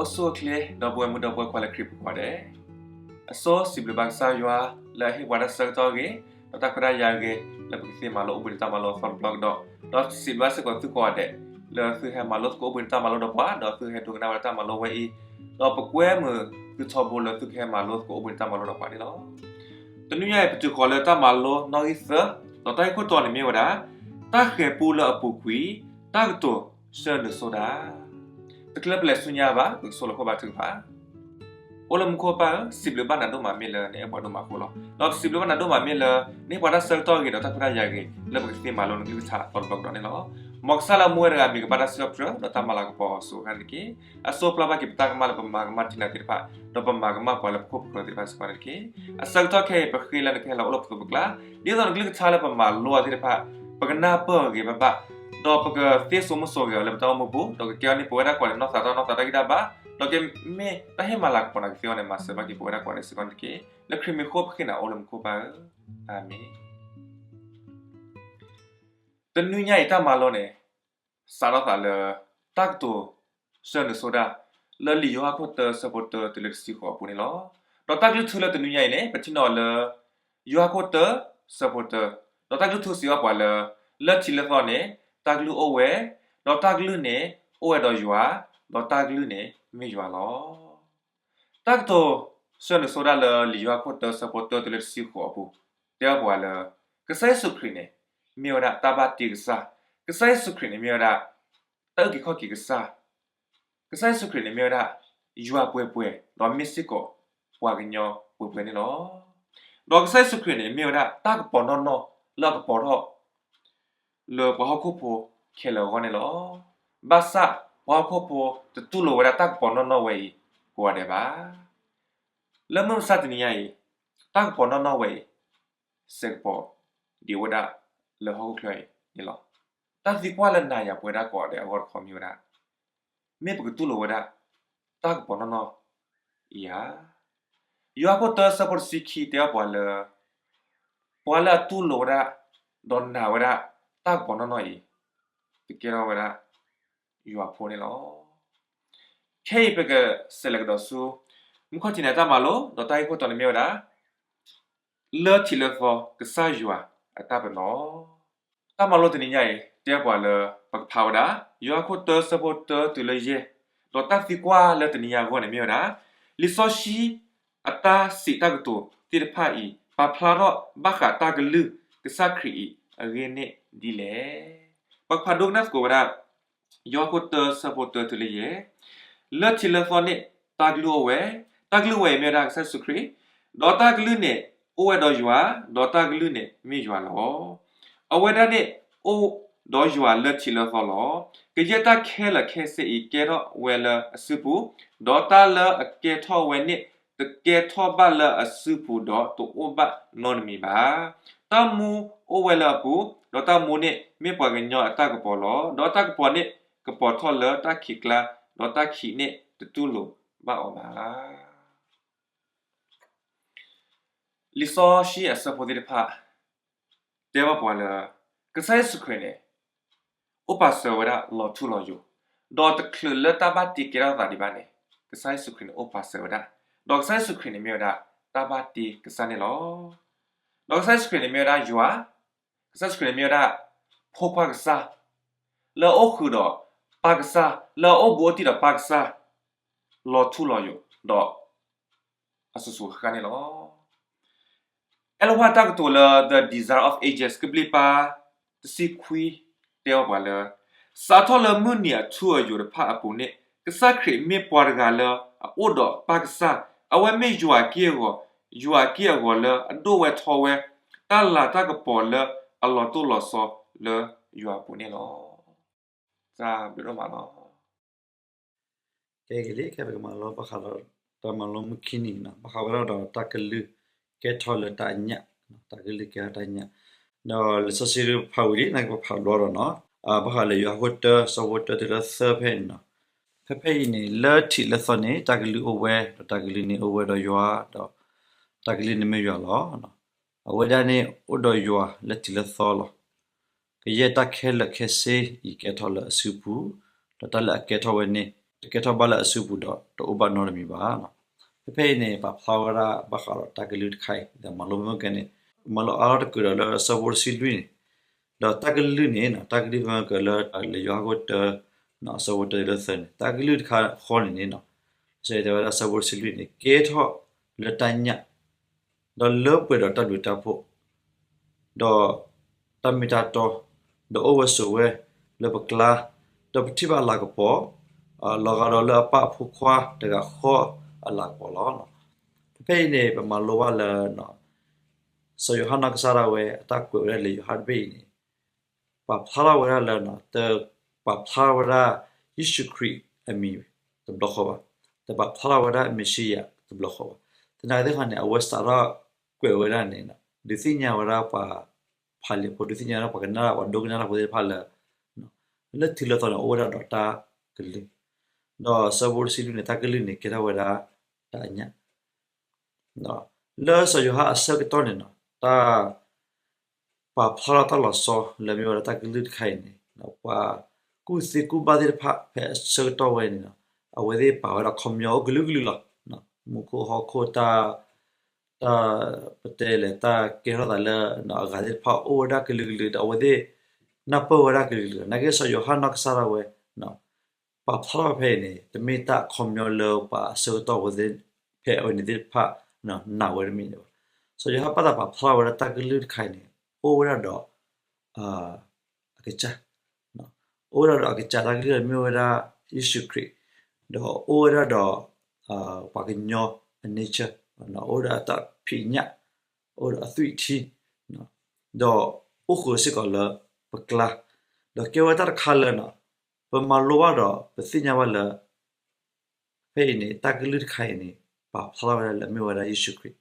အိၣ်ဆူၣ်အိၣ်ချ့ ဒီပုၢ်ဝဲၢ်မုၣ်ဒီပုၢ်ဝဲၢ်ခွါလၢခရံာ်ဖိကိးဂၤဒဲး, အဆိစံးဘျုးဘၣ်ကစၢ်ယွၤ လၢအဟ့ၣ်ပှၤတၢ်ဆၢကတီၢ်အဂ့ၤ ဒီးတၢ်ခွဲးတၢ်ယာ်အဂ့ၤ လၢပကသ့မၤလိအိၣ်ဘှံးနံၤတၢ်မၤလိအသီတဘျီကဒီး, ဒီးစံးဘျုးဘၣ်စ့ၢ်ကီးသုကိးဂၤဒဲး လၢသုဟဲမၤလိသကိးအိၣ်ဘှံးနံၤတၢ်မၤလိဒီးပှၤ, ဒီးသုဟဲဒိကနၣ်ဝဲတၢ်မၤလိဝဲအံၤ, ဒီးပကွဲမုာ်သုထီဘိလၢသုကဟဲမၤလိသကိးအိၣ်ဘှံးနံၤတၢ်မၤလိဒီးပှၤန့ၣ်လီၤ. တနွံညါအံၤ ပတုၤဃီၤလၢတၢ်မၤလိနီၣ်ဂံၢ်သၢ, ဒီးတၢ်ဂ့ၢ်ခိၣ်တီန့ၣ်မ့ၢ်ဝဲဒၣ် တၢ်ဃဲၤပူလၢအပူၤကွံာ်, တၢ်ကတိၤဆၢနုာ်စိတၢ်. တချုးလၢပလဲၤဆူညါဘၣ် ပကဆိၣ်လီၤခိၣ်ဘါထုကဖၣ်. အိၣ်လၢမူခိၣ်ပၢ်ဧၢ, စံးဘျုးဘၣ်နၤဒိၣ်မးမ့ၢ်လၢနအဲၣ်ပှၤဒိၣ်မးအဃိလီၤ. ဒီးပစံးဘျုးဘၣ်နၤဒိၣ်မးမ့ၢ်လၢ နဟ့ၣ်ပှၤတၢ်ဆၢကတီၢ်အဂ့ၤ ဒီးတၢ်ခွဲးတၢ်ယာ်အဂ့ၤ လၢပကသ့မၤလိနကလုၢ်ကထါအသီတဘျီကဒီးန့ၣ်လီၤ. မ်ကစၢ်လၢအမူဝဲတဂၤအမံၤကဘၣ်တၢ်စံးထီၣ်ပတြၢၤ ဒီးတၢ်မၤလၤကပီၤအီၤစှၤဂၤန့ၣ်တက့ၢ်. အစိပျၢ်ဘၣ်က့ၤပတၢ်ကမၣ်လၢပမၤကမၣ်တံၢ်နၤသ့ၣ်တဖၣ်, ဒီးပမၤကမၣ်ပှၤလၢပခိၣ်ပဃၢၤသ့ၣ်တဖၣ်စ့ၢ်ကီးန့ၣ်တက့ၢ်. အဆၢကတီၢ်ခဲအံၤ ပဃ့လၢနကဟဲလီၤအိၣ်လၢပသိးပကျါ, ဒ်သိးနကလုၢ်ကထါလၢပမၤလိအီၤသ့ၣ်တဖၣ် ပကနၢ်ပၢၢ်အဂ့ၤဘၣ်ဘၣ်, ဒီးပကသ့စိာ်မူစိာ်ဂဲၤအီၤလၢပတၢ်အိၣ်မူပူၤ, ဒီးကကဲထီၣ်န့ၢ်ပဝဲဒၣ်ကိးဂၤဒဲးနီၢ်သးတၢ်နီၢ်သးတၢ်ဂံၢ်တၢ်ဘါ, ဒီးကမ့ၢ်တၢ်ဟ့ၣ်မၤလၤကပီၤနၤကသ့အဂီၢ်န့ၣ် မၤစၢၤဘၣ်က့ၤပဝဲဒၣ်ကိးဂၤဒဲးစ့ၢ်ကီးန့ၣ်တက့ၢ်. လၢခရံာ်မံၤအဃိပဃ့နၤအိၣ်လၢမူခိၣ်ပၢ်ဧၢ, အၤမ့ၣ်. တနွံညါအံၤတၢ်မၤလိန့ၣ် စးထီၣ်သးလၢ တၢ်ကတိၤဆၢနုာ်စိတၢ် လၢလံာ်ယိၤဟၣ်ခိၣ်တၢ ဆၢဖိတၢတုၤလၢတဆံဃိးအပူၤန့ၣ်လီၤ. ဒီးတၢ်ကလုၢ်ထူလၢတနွံညါအံၤန့ၣ် ပထံၣ်န့ၢ်အီၤလၢ ယိၤဟၣ်ခိၣ်တၢ ဆၢဖိတၢ, ဒီးတၢ်ကလုၢ်ထူစံးဘၣ်ပှၤလၢ လၢထံးလၢသီန့ၣ် တၢ်ကလုၢ်အိၣ်ဝဲ, ဒီးတၢ်ကလုၢ်န့ၣ်အိၣ်ဝဲဒီးယွၤ, ဒီးတၢ်ကလုၢ်န့ၣ်မ့ၢ်ယွၤလီၤ. တၢ်ကတိၤဆၢနုာ်စိတၢ်လၢလံာ်ယိၤဟၣ်ခိၣ်တၢ ဆၢဖိတၢတုၤလၢတဆံဃိးအပူၤ တဲဘၣ်ပှၤလၢ ကစၢ်ယ့ၣ်ၡူးခရံာ်န့ၣ် မ့ၢ်ဝဲဒၣ်တၢ်ဘၣ်တ့ကစၢ်, ကစၢ်ယ့ၣ်ၡူးခရံာ်န့ၣ်မ့ၢ်ဝဲဒၣ် တၢ်အုၣ်က့ၤခီၣ်က့ၤကစၢ်, ကစၢ်ယ့ၣ်ၡူးခရံာ်န့ၣ်မ့ၢ်ဝဲဒၣ် ယွၤပှဲၤပှဲၤ ဒီးမ့ၢ်စ့ၢ်ကီးပှၤကညီပှဲၤပှဲၤန့ၣ်လီၤ. ဒီးကစၢ်ယ့ၣ်ၡူးခရံာ်န့ၣ် မ့ၢ်ဝဲဒၣ်တၢ်ကပီၤနီၢ်နီၢ်လၢအကပီၤထီၣ် လၢပှၤဟီၣ်ခိၣ်ဖိခဲလၢာ်အဂီၢ်န့ၣ်လီၤ. ဘၣ်ဆၣ်ပှၤဟီၣ်ခိၣ်ဖိတတူၢ်လိာ်ဝဲဒၣ်တၢ်ကပီၤနီၢ်နီၢ်ဝဲအံၤကိးဂၤဒဲးဘၣ်. လၢမုၢ်မဆါတနံၤညါအံၤ တၢ်ကပီၤနီၢ်နီၢ်ဝဲအံၤ စဲးကပီၤဒံးဝဲဒၣ်လၢဟီၣ်ခိၣ်ချၢအံၤန့ၣ်လီၤ. တၢ်သံကွၢ်လၢနၤယၤပဝဲဒၣ်ကိးဂၤဒဲးအဂီၢ်တခီမ့ၢ်ဝဲဒၣ် မ့ၢ်ပကတူၢ်လိာ်ဝဲဒၣ် တၢ်ကပီၤနီၢ်နီၢ်အံၤဧါ. ယိၤဟၣ်ခိၣ်တၢဆၢဖိတဆံခံတဲဘၣ်ပှၤလၢ ပှၤလၢအတူၢ်လိာ်ဝဲဒၣ် ဒီးနာ်ဝဲဒၣ် တၢ်ကပီၤနီၢ်နီၢ်အံၤ ကကဲထီၣ်ဝဲဒၣ် ယွၤဖိန့ၣ်လီၤ. ခဲအံၤပကစးလဲၤကဒီးဆူ မုၢ်ခီၣ်ထံးန့ၣ်အတၢ်မၤလိ ဒီးတၢ်ဂ့ၢ်ခိၣ်တီန့ၣ်မ့ၢ်ဝဲဒၣ် လၢထံးလၢသီကစၢ်ယွၤအတၢ်ပနီၣ်. တၢ်မၤလိတနံၤညါအံၤ တဲပှၤလၢ ပကဖးဝဲဒၣ် ယိၤဟၣ်ခိၣ်တၢဆၢဖိတၢတုၤလၢယဲၢ်, ဒီးတၢ်သံကွၢ်လၢတနံၤညါအဂီၢ်န့ၣ်မ့ၢ်ဝဲဒၣ် လံာ်စီဆှံအတၢ်စံးတၢ်ကတိၤသ့ၣ်တဖၣ်အံၤ ပာ်ဖျါထီၣ်ဘၣ်ဃးတၢ်ကလုၢ်ကစၢ်ခရံာ်အံၤအဂ့ၢ်န့ၣ်ဒ်လဲၣ်. ပကဖးဒိကနၣ်သကိးဝဲဒၣ် ယိၤဟၣ်ခိၣ်တၢဆၢဖိတၢတုၤလၢယဲၢ်, လၢထံးလၢသီန့ၣ် တၢ်ကလုၢ်အိၣ်ဝဲ, တၢ်ကလုၢ်ဝဲအံၤမ့ၢ်ဝဲဒၣ်ကစၢ်ယ့ၣ်ၡူးခရံာ်, ဒီးတၢ်ကလုၢ်န့ၣ်အိၣ်ဝဲဒီးယွၤ, ဒီးတၢ်ကလုၢ်န့ၣ်မ့ၢ်ယွၤလီၤ. အဝဲဒၣ်န့ၣ်အိၣ်ဒီးယွၤလၢထံးလၢသီလီၤ. ကယဲၢ်တၢ်ခဲလၢာ်ခဲဆ့အံၤကဲထီၣ်ဝဲလၢအစုပူၤ, ဒီးတၢ်လၢအကဲထီၣ်ဝဲန့ၣ် တကဲထီၣ်ဘၣ်လၢအစုပူၤဒီးတအိၣ်ဘၣ်နီတမံၤဘၣ်. တၢ်မူအိၣ်ဝဲလၢအပူၤ, ဒီးတၢ်မူန့ၣ်မ့ၢ်ပှၤကညီအတၢ်ကပီၤလီၤ. ဒီးတၢ်ကပီၤန့ၣ်ကပီၤထီၣ်လၢတၢ်ခံးကျါ, ဒီးတၢ်ခံးန့ၣ်တတူၢ်လိာ်ဘၣ်အီၤဘၣ်. လံာ်စီဆှံအဆၢဖိသ့ၣ်တဖၣ် တဲဘၣ်ပှၤလၢ ကစၢ်ယ့ၣ်ၡူးခရံာ်န့ၣ် အိၣ်ပာ်စၢၤဝဲဒၣ်လီၤထူလီၤယိာ်, ဒီးတချုးလၢတၢ်ဘၣ်တ့ကဲထီၣ်သးဒံးဘၣ်န့ၣ် ကစၢ်ယ့ၣ်ၡူးခရံာ်န့ၣ်အိၣ်ပာ်စၢၤဝဲဒၣ်, ဒီးကစၢ်ယ့ၣ်ၡူးခရံာ်န့ၣ်မ့ၢ်ဝဲဒၣ် တၢ်ဘၣ်တ့ကစၢ်န့ၣ်လီၤ. ဒီးကစၢ်ယ့ၣ်ၡူးခရံာ်န့ၣ်မ့ၢ်ဝဲဒၣ်ယွၤ, ကစၢ်ယ့ၣ်ၡူးခရံာ်န့ၣ်မ့ၢ်ဝဲဒၣ် ဖိခွါကစၢ်, လၢအအိၣ်ဃုာ်ဒီးပၢ်ကစၢ်, လၢအအိၣ်ဘူးအိၣ်တံၢ်ဒီးပၢ်ကစၢ် လီၤထူလီၤယိာ်, ဒီး အစိၤစိၤဃၣ်ဃၣ်န့ၣ်လီၤ. အဲလဝါတၢ်ကတိၤလၢ The Desire of Ages ကဘျံးပၤ တဆံခွံ တဲဘၣ်ပှၤလၢ စးထီၣ်လၢမုၢ်နံၤအထူအယိာ်တဖၣ်အပူၤန့ၣ် ကစၢ်ခရံာ်မ့ၢ်ပှၤတဂၤလၢအအိၣ်ဒီးပၢ်ကစၢ်, အဝဲမ့ၢ်ယွၤအက့ၢ်အဂီၤ, ယွၤအက့ၢ်အဂီၤလၢအဒိၣ်ဝဲထီဝဲ တၢ်လၤတၢ်ကပီၤလၢအလီၤတိၢ်လီၤဆီလၢယွၤအပူၤန့ၣ်လီၤ. တၢ်ဘျုးဒိၣ်မးလီၤ. ကဲဂ့ၤလံ, ခဲပကမၤလိဘၣ်ဃးဒီး တၢ်မၤလိမုၢ်ခံနံၤန့ၣ် ဘၣ်ဃးဝဲဒၣ်ဒီးတၢ်ကလုၢ်ကဲထီၣ်လၢတၢ်အညၣ်, တၢ်ကလုၢ်ကဲထီၣ်တၢ်အညၣ်, ဒီးလံာ်စီဆှံဖးဝံၤလံ နာ်က့ပဖးဘျီဒီးနီၤ, ဘၣ်ဃးလၢယိၤဟၣ်ခိၣ်တၢ ဆၢဖိတၢတုၤလၢသၢဖဲအံၤန့ၣ်နီၤ, ဖဲဖဲအံၤန့ၣ် လၢထံးလၢသီန့ၣ် တၢ်ကလုၢ်အိၣ်ဝဲ, ဒီးတၢ်ကလုၢ်န့ၣ်အိၣ်ဝဲဒီးယွၤ, ဒီးတၢ်ကလုၢ်န့ၣ်မ့ၢ်ယွၤလီၤ. အဝဲဒၣ်န့ၣ်အိၣ်ဒီးယွၤလၢထံးလၢသီလီၤ. ကယဲၢ်တၢ်ခဲလၢာ်ခဲဆ့အံၤကဲထီၣ်လၢအစုပူၤ, ဒီးတၢ်လၢအကဲထီၣ်ဝဲန့ၣ် တကဲထီၣ်ဘၣ်လၢအစုပူၤဒီးတအိၣ်ဘၣ်နီတမံၤဘၣ်. ဖဲဖဲအံၤန့ၣ် ပာ်ဖျါဝဲဒၣ်ဘၣ်ဃးဒီးတၢ်ကလုၢ်တခါအံၤ ဒီးမၤလိမ့ၢ်ကဲန့ၣ် မၤလိအါထီၣ်တကုာ်ဒီးလၢအဆၢဖိတဆံလွံၢ်န့ၣ်, ဒီးတၢ်ကလုၢ်န့ၣ် တၢ်ကလုၢ်မ့ၢ်ကဲလၢ လံာ်ယိၤဟၣ်ခိၣ်တၢ အဆၢဖိတၢတုၤလၢသၢန့ၣ် တၢ်ကလုၢ်တခါဃီန့ၣ်န့ၣ် တဲဝဲဒၣ်အဆၢဖိတဆံလွံၢ်န့ၣ် ကဲထီၣ်လၢတၢ်ညၣ် ဒီးလၢပှဲၤဒီးတၢ်ဘျုးတၢ်ဖှိၣ် ဒီးတၢ်မ့ၢ်တၢ်တီ, ဒီးအိၣ်ဝဲဆိးဝဲလၢပကျါ, ဒီးပထံၣ်ဘၣ်အလၤကပီၤ, လီၤဂာ်ဒီးလၢအပၢ်အဖိခွါတဂၤဃီအလၤကပီၤလီၤ. ဖဲဖဲအံၤန့ၣ် ပမၤလိဘၣ်လၢ စီၤယိၤဟၣ်နီၢ်ကစၢ်ဒၣ်ဝဲ အတၢ်ကွဲးဝဲဒၣ်လံာ်ယိၤဟၣ်တဘ့ၣ်အံၤန့ၣ် ပာ်ဖျါထီၣ်ဝဲဒၣ်လၢ တပာ်ဖျါထီၣ်ဝဲဒၣ်ယ့ၣ်ၡူးခရံာ်အမံၤတဘျီဃီဘၣ်, တပာ်ဖျါထီၣ်ဝဲဒၣ်မ့ၤၡံယၤတဘျီဃီဘၣ်. သနာ်က့တခီန့ၣ် အဝဲစးထီၣ်ကွဲးဝဲဒၣ်န့ၣ် ဒုးသ့ၣ်ညါဝဲဒၣ်ပှၤဖးလံာ်ဖိ, ဒုးသ့ၣ်ညါဝဲဒၣ်ပှၤကနၣ်တၢ်, ပှၤဒိကနၣ်တၢ်ဖိသ့ၣ်တဖၣ်လၢ လၢထံးလၢသီန့ၣ် အိၣ်ဝဲဒၣ်ဒီးတၢ်ကလုၢ်, ဒီးဆၢဖိတဆံလွံၢ်န့ၣ် တၢ်ကလုၢ်န့ၣ်ကဲထီၣ်ဝဲဒၣ်တၢ်အညၣ် လၢစီၤယိၤဟၣ်အဆၢကတီၢ်န့ၣ်နီၤ တၢ်ပာ်ဖျါထီၣ်တၢ်လီၤဆီလၢမ့ၢ်ဝဲဒၣ်တၢ်ကလုၢ်တခါအံၤန့ၣ် ပှၤကူၣ်သ့ကူၣ်ဘၣ်သ့ၣ်တဖၣ်ဖဲအဆၢကတီၢ်ဝဲန့ၣ်နီၤ အဝဲသ့ၣ်ပာ်ဝဲဒၣ်ခီပညီအိၣ်ကလုာ်ကလုာ်လီၤ. မူခိၣ်ဟီၣ်ခိၣ်တၢ် တၢ်ပတဲလဲၣ် တၢ်ကဲထီၣ်သးလၢအဂၤသ့ၣ်တဖၣ်အိၣ်ဝဲဒၣ်ကလုာ်ကလုာ် ဒီးအဝဲသ့ၣ်နၢ်ပၢၢ်ဝဲဒၣ်ကလုာ်ကလုာ်လီၤ. သနာ်က့စီၤယိၤဟၣ်နီၢ်ကစၢ်ဒၣ်ဝဲ ပာ်ဖျါထီၣ်ဖဲအံၤန့ၣ် တမ့ၢ်တၢ်အခီပညီလၢပှၤအဆၢကတီၢ်ဝဲသ့ၣ် ဖဲအဝဲန့ၣ်သ့ၣ်တဖၣ်နာ်ဝဲတမ့ၢ်န့ၣ်ဘၣ်. စီၤယိၤဟၣ်ဘၣ်သးပာ်ဖျါထီၣ်ဝဲဒၣ်တၢ်ကလုၢ်တခါအံၤန့ၣ် အိၣ်ဝဲဒၣ်ဒီး အကစၢ်, အိၣ်ဝဲဒၣ်ဒီးအကစၢ်တၢ်ကလုၢ်လၢမ့ၢ်ဝဲဒၣ်ယ့ၣ်ၡူးခရံာ်, ဒီးအိၣ်ဝဲဒၣ်ဒီး ပှၤကညီအ nature, အိၣ်ဒီးအတၢ်ဖံးညၣ်, အိၣ်ဒီးအသွံၣ်ထံ, ဒီးအိၣ်ဃုာ်စ့ၢ်ကီးလၢပကျါ, ဒီးကဲဝဲတၢ်တခါလၢ ပမၤလိဘၣ်ဒီး ပသ့ၣ်ညါဘၣ်လၢ ဖဲအံၤန့ၣ် တၢ်ကလုၢ်တခါအံၤန့ၣ် ပာ်ဖျါထီၣ်ဝဲဒၣ်လၢအမ့ၢ်ဝဲဒၣ်ယ့ၣ်ၡူးခရံာ်,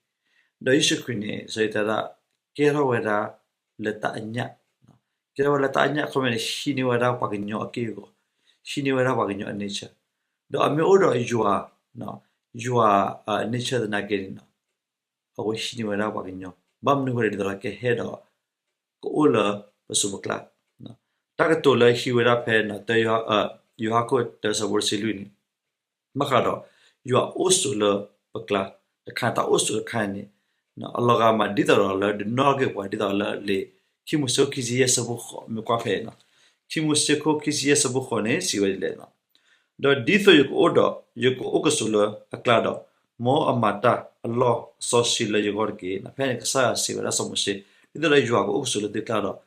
ဒီးယ့ၣ်ၡူးခရံာ်န့ၣ် စီၤအံၤတဲဒၣ် ကဲထီၣ်ဝဲဒၣ်လၢတၢ်အညၣ်, ကဲထီၣ်ဝဲလၢတၢ်အညၣ်အခီပညီန့ၣ် ဟံးန့ၢ်ဝဲဒၣ်ပှၤကညီအက့ၢ်အဂီၤ, ဟံးန့ၢ်ဝဲဒၣ်ပှၤကညီအ nature, ဒီးအမ့ၢ်အိၣ်ဒီးယွၤ, ယွၤအ nature သနာ်က့န့ၣ် အဝဲဟံးန့ၢ်ဝဲဒၣ်ပှၤကညီ, ဘၣ်မနုၤအဃိလဲၣ် ဒ်သိးဒီးကဟဲဒီး ကအိၣ်လၢပစိၤပကျါ, တၢ်ကတိၤလၢဟံးဝဲဒၣ်ဖဲ တၢ ယိၤဟၣ်ခိၣ်တၢဆၢဖိတဆံလွံၢ်န့ၣ် ဘၣ်ဃးဒီး ယွၤအိၣ်ဆိးလၢပကျါ, တခါတၢ်အိၣ်ဆိးတခါအံၤန့ၣ် အလီၤဂာ်မးဒ်သိးဒီးလၢဒုးနီၣ်ထီၣ်က့ၤပှၤဒ်သိးလၢလံာ် ခံမိၤၡ့ခိၣ်ခံဆံယဲၢ်ဆၢဖိဃိး မ့ၢ်ကွၢ်ဖဲအံၤနီၤ, ခံမိၤၡ့ခိၣ်ခံဆံယဲၢ်ဆၢဖိဃိးန့ၣ် စံးဝဲဒ်လဲၣ်နီၤ, ဒီးဒ်သိးယကအိၣ်ဒီး ယကအိၣ်ကဆိးလၢအကျါဒီး မ်အမၤတၢ်အလီၢ်စီဆှံလၢယဂီၢ်တက့ၢ်. ဖဲန့ၣ်ကစၢ်ယွၤစံးဝဲဒၣ်စီၤမိၤၡ့ ဒ်သိးဒီးယွၤကအိၣ်ကဆိးလၢသုကျါဒီး တ့